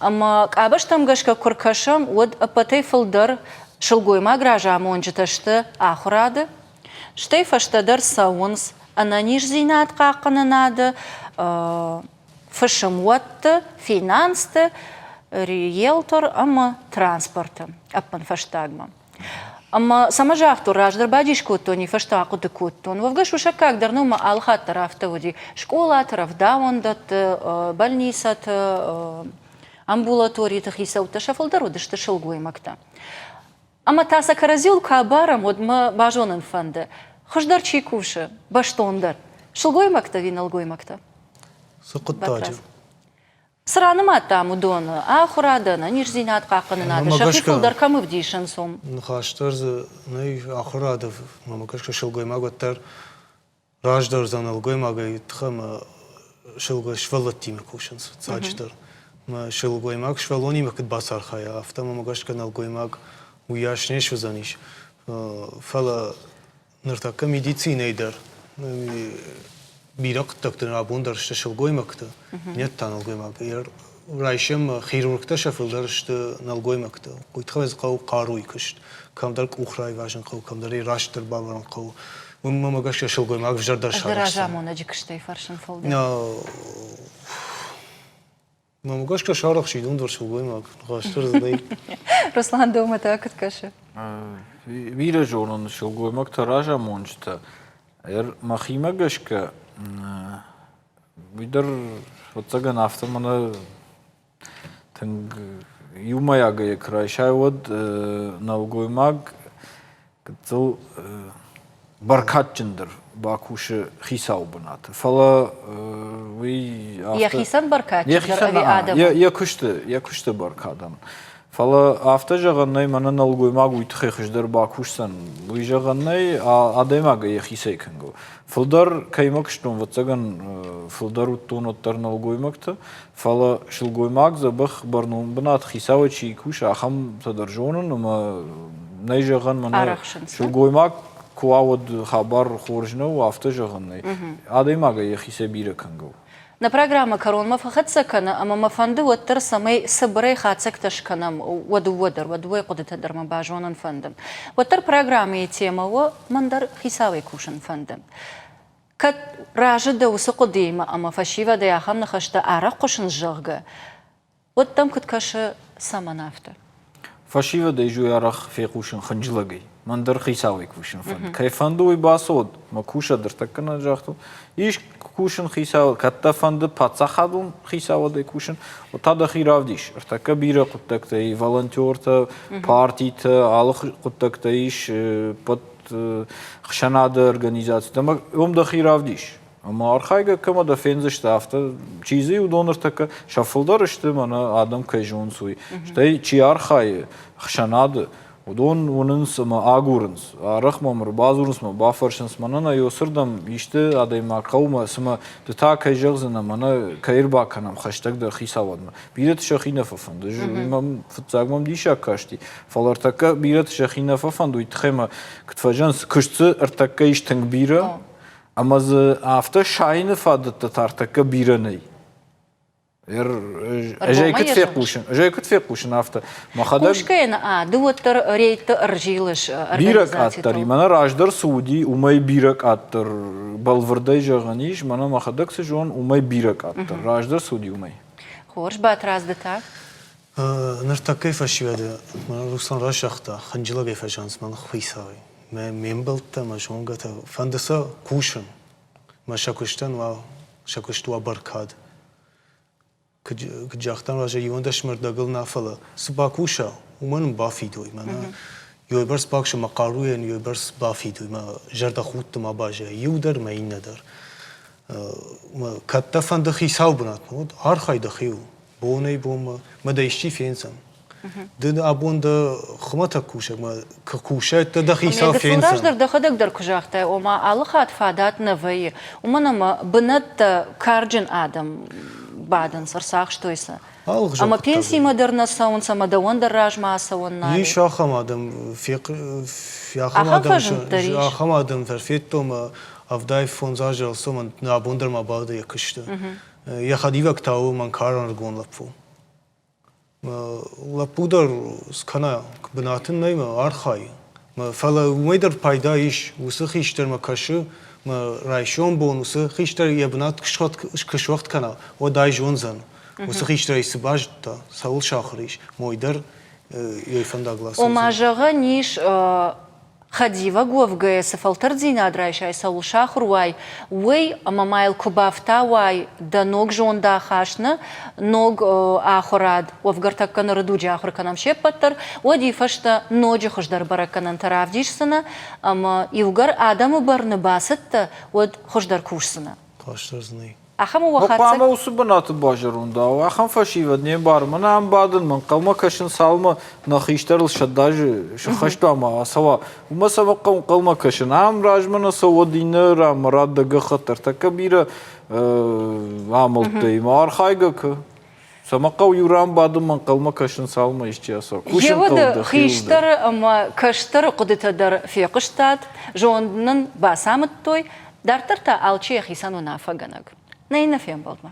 Ӕмӕ къабӕзтӕм гӕсгӕ куы ркӕсӕм, уӕд ӕппӕтӕй фылдӕр сылгоймаг разамонджытӕ сты ахуырады, стӕй фӕстӕдӕр цӕуынц ӕнӕниздзинад хъахъхъӕнынады. фысымуӕтты, финансты, риелтор ӕмӕ транспорты ӕппынфӕстагмӕ. Ӕмӕ цӕмӕ загътон, раздӕр бадис кодтон, уый фӕстӕ ахъуыды кодтон. Уӕвгӕ сусӕггаг дӕр нӕу, мӕ алы хатт дӕр афтӕ уыди. Скъолаты, рӕвдауӕндӕтты, больницӕты, амбулаториты хицӕуттӕ сӕ фылдӕр уыдысты сылгоймӕгтӕ. Ӕмӕ та сӕ кӕрӕдзиуыл куы абарӕм, уӕд мӕ базонын фӕнды, хуыздӕр чи кусы, бӕстондӕр, сылгоймӕгтӕ ӕви нӕлгоймӕгтӕ?
Цы хъуыддаджы?
Цы ранымадтам уыдоны? Ахуырад, ӕнӕниздзинад хъахъхъӕнынады, сӕхи фылдӕр кӕм ӕвдисынц, уым?
Ныхас дӕр дзы нӕй, ахуырады, мӕнмӕ гӕсгӕ, сылгоймаг уӕддӕр раздӕр дзы нӕлгоймагӕй тых ӕмӕ сывӕллӕттимӕ кусынц фыццаджыдӕр. Мӕ сылгоймаг сывӕллонимӕ куыд бацархайа, афтӕ мӕм гӕсгӕ нӕлгоймаг уыйас не суыдзӕнис. Фӕлӕ ныртӕккӕ медицинӕйы дӕр бирӕ хъуыддӕгты абон дӕр сты сылгоймӕгтӕ, нет та нӕлгоймаг. Райсӕм хирургтӕ сӕ фылдӕр сты нӕлгоймӕгтӕ. Уый тыххӕй дзы хъӕуы хъаруйы куыст. Кӕмдӕр къух райвазын хъӕуы, кӕмдӕр ӕй растдӕр бавӕрын хъӕуы. Уымӕ гӕсгӕ сылгоймаг ӕвзӕрдӕр
сарӕзта. Разамонӕджы куыстӕй фӕрсын фылдӕр.
Мӕнмӕ гӕсгӕ сарӕхсид уым дӕр сылгоймаг. Ныхас дӕр дзы нӕй.
Руслан, дӕумӕ та куыд кӕсы?
Бирӕ зонын сылгоймӕгтӕ разамонджытӕ. Мӕхимӕ гӕсгӕ, уый дӕр, ӕвӕццӕгӕн, афтӕ мӕнӕ тынг иумӕйагӕй куы райсай, уӕд нӕлгоймаг гыццыл бӕркадджындӕр бакусы хицауы бынаты. Фӕлӕ уый афтӕ...
Йӕхицӕн бӕркадджындӕр ӕви адӕмӕн?
Йӕ куысты, йӕ куысты бӕркадӕн. Фӕлӕ афтӕ зӕгъӕн нӕй, мӕнӕ нӕлгоймаг уый тыххӕй хуыздӕр бакусдзӕн. Уый зӕгъӕн нӕй, адӕймагӕй йӕхицӕй кӕнгӕ у. Фылдӕр кӕимӕ куыстон, ӕвӕццӕгӕн, фылдӕр уыдтон уӕддӕр нӕлгоймӕгты. Фӕлӕ сылгоймаг дзӕбӕх бӕрнон бынат хицауӕй чи кусы, ахӕмтӕ дӕр зонын ӕмӕ нӕй зӕгъӕн, мӕнӕ сылгоймаг куы уа, уӕд хабар хорз нӕу, афтӕ зӕгъӕн нӕй. Адӕймагӕй йӕхицӕй бирӕ кӕнгӕ у.
Нӕ программӕ кӕронмӕ фӕхӕццӕ кӕны ӕмӕ мӕ фӕнды уӕддӕр, цӕмӕй цыбырӕй хатдзӕгтӕ скӕнӕм уӕ дыууӕ дӕр, уӕ дыууӕйы хъуыдытӕ дӕр мӕ базонын фӕнды. Уӕддӕр программӕйы темӕ у Мӕн дӕр хицауӕй кусын фӕнды. Кӕд разы дӕ уыцы хъуыдыимӕ ӕмӕ фӕсивӕдӕй ахӕм ныхӕстӕ арӕх хъуысынц, зӕгъгӕ, уӕд дӕм куыд кӕсы, цӕмӕн афтӕ?
Фӕсивӕдӕй зуй арӕх фехъусын хынджылӕгӕй. Мӕн дӕр хицауӕй кусын фӕнды. Кӕй фӕнды, уый бацӕуӕд, мӕ кусӕд ӕртӕккӕ нӕ загътон. Ис кусын хицауад, кӕд дӕ фӕнды паддзахадон хицауадӕй кусын, уӕд та дӕхи равдис. Ӕртӕккӕ бирӕ хъуыддӕгтӕ и, волонтертӕ, партитӕ, алы хъуыддӕгтӕ ис, ӕппӕт хсӕнады организацитӕ ӕмӕ уым дӕхи равдис. Ӕмӕ архайгӕ кӕмӕ дӕ фендзысты, афтӕ чи дзы уыдон ӕртӕккӕ сӕ фылдӕр сты, мӕнӕ адӕм кӕй зонынц, уый. Стӕй чи архайы хсӕнады, уыдон уынынц ӕмӕ агурынц. Арӕх мӕм ӕрбадзурынц мӕ бафӕрсынц, мӕнӕ нӕ ёсырдӕм исты адӕймаг хъӕумӕ, цымӕ ды та кӕй зӕгъдзынӕ, мӕнӕ кӕй ӕрбакӕнӕм хӕстӕгдӕр хицауадмӕ. Бирӕты сӕхи нӕ фӕфӕнды. Фыццаг мӕм диссаг касти, фӕлӕ ӕртӕккӕ бирӕты сӕхи нӕ фӕфӕнды, уый тыххӕй мӕ куыд фӕзӕгъынц, куыст дзы ӕртӕккӕ ис тынг бирӕ, ӕмӕ дзы афтӕ сайыны фадӕттӕ та ӕртӕккӕ бирӕ нӕй. Ӕз ӕй куыд фехъусын, ӕз ӕй куыд фехъусын, афтӕ. Мӕхӕдӕг
Хъусгӕ нӕ, ды уӕддӕр рейдты ӕрзилыс
Бирӕ къаддӕр и. Мӕнӕ раздӕр цы уыди, уымӕй бирӕ къаддӕр бӕлвырдӕй зӕгъӕн ис, мӕнӕ мӕхӕдӕг цы зонын, уымӕй бирӕ къаддӕр. Раздӕр цы уыди, уымӕй.
Хорз, Батрадз, ды та?
Ныртӕккӕйы фӕсивӕды Руслан разагъта, хынджылӕгӕй фӕзӕгъынц мӕн хицауӕй. Мӕ ме мбӕлттӕ, мӕ зонгӕтӕ, фӕнды сӕ кусын, мӕ сӕ куыстӕн уа, сӕ куыст уа бӕркад. Куыд загътам разӕй, 11 мӕрдӕгыл нӕ, фӕлӕ цы бакуса, уымӕн ын бафидой. Мӕнӕ ёйбӕрц бакуса мӕ хъаруйӕн, ёйбӕрц бафидой, мӕ зӕрдӕхудты ма баззайа, иу дӕр мӕ иннӕ дӕр. Кӕд дӕ фӕнды хицауы бынатмӕ, уӕд архай дӕхиуыл. Бонӕй-бонмӕ мӕ дӕ исчи фендзӕн. Ды абон дӕ хуымӕтӕг кусӕгмӕ куы кусай, дӕ дӕ хицау фендзӕн.
Раздӕр дӕхӕдӕг дӕр куы загътай, ома алы хатт фадат нӕ вӕййы, уымӕн ӕмӕ бынӕттӕ карджын адӕм бадынц, ӕрцахстой сӕ. Ӕмӕ пенсимӕ дӕр нӕ цӕуынц, ӕмӕ дӕуӕн дӕр размӕ ацӕуӕн нал
ис. Ахӕм адӕм, ахӕм адӕм дӕр федтон, 75 азы ӕлцомӕн абон дӕр ма бады йӕ куысты. Йӕ хӕдивӕг та у мӕнкарӕнргон лӕппу. Лӕппу дӕр скӕна, бынат ын нӕй мӕ архайы. Фӕлӕ уымӕй дӕр пайда ис, уыцы хистӕрмӕ кӕсы, Мӕ райсом бон уыцы хистӕр йӕ бынат куы суӕгъд кӕна, уӕд ӕй зондзӕн. Уыцы хистӕрӕй цы базыдта, цӕуыл сахуыр ис, мой дӕр йой фӕндагыл ацӕудзӕн.
Ома, зӕгъӕн ис, хӕдивӕг уӕвгӕйӕ цы фӕлтӕрддзинад райсай, цӕуыл сахуыр уай, уый, ӕмӕ ма йыл куы бафтауай дӕ ног зондахаст, нӕ ног ахуырад, уӕвгӕ ӕртӕккӕ ныры дуджы ахуыр кӕнӕм се ппӕт дӕр, уӕд уый фӕстӕ ноджы хуыздӕр бӕрӕггӕнӕнтӕ равдисдзынӕ ӕмӕ иугӕр адӕмы бӕрны бацыдтӕ, уӕд хуыздӕр кусдзынӕ.
Хъасдзынӕ.
Ахӕм у уӕхӕцӕг.
Хъуамӕ уыцы бынаты базӕронд ау, ахӕм фӕсивӕд не мбары. Мӕнӕ ам бадын, мӕ ӕнхъӕлмӕ кӕсын, цалынмӕ нӕ хистӕрыл сӕдӕзы сыххӕст ма ацӕуа, уымӕ цӕмӕ хъӕуы ӕнхъӕлмӕ кӕсын. Ам размӕ нӕ цӕуы, уӕд иннӕ ранмӕ рад дӕ гӕххӕтт ӕртӕккӕ бирӕ амӕлттӕй ма архайгӕ кӕ. Цӕмӕ хъӕуы иу ран бадынмӕ ӕнхъӕлмӕ кӕсын, цалынмӕ исчи ацӕуа. Кусын хъӕуы
Еуӕды хистӕры ӕмӕ кӕстӕры хъуыдытӕ дӕр фехъуыстат, зонд нын бацамыдтой, дарддӕр та алчи йӕхицӕн уынаффӕгӕнӕг. Нӕ иннӕ фембӕлдмӕ.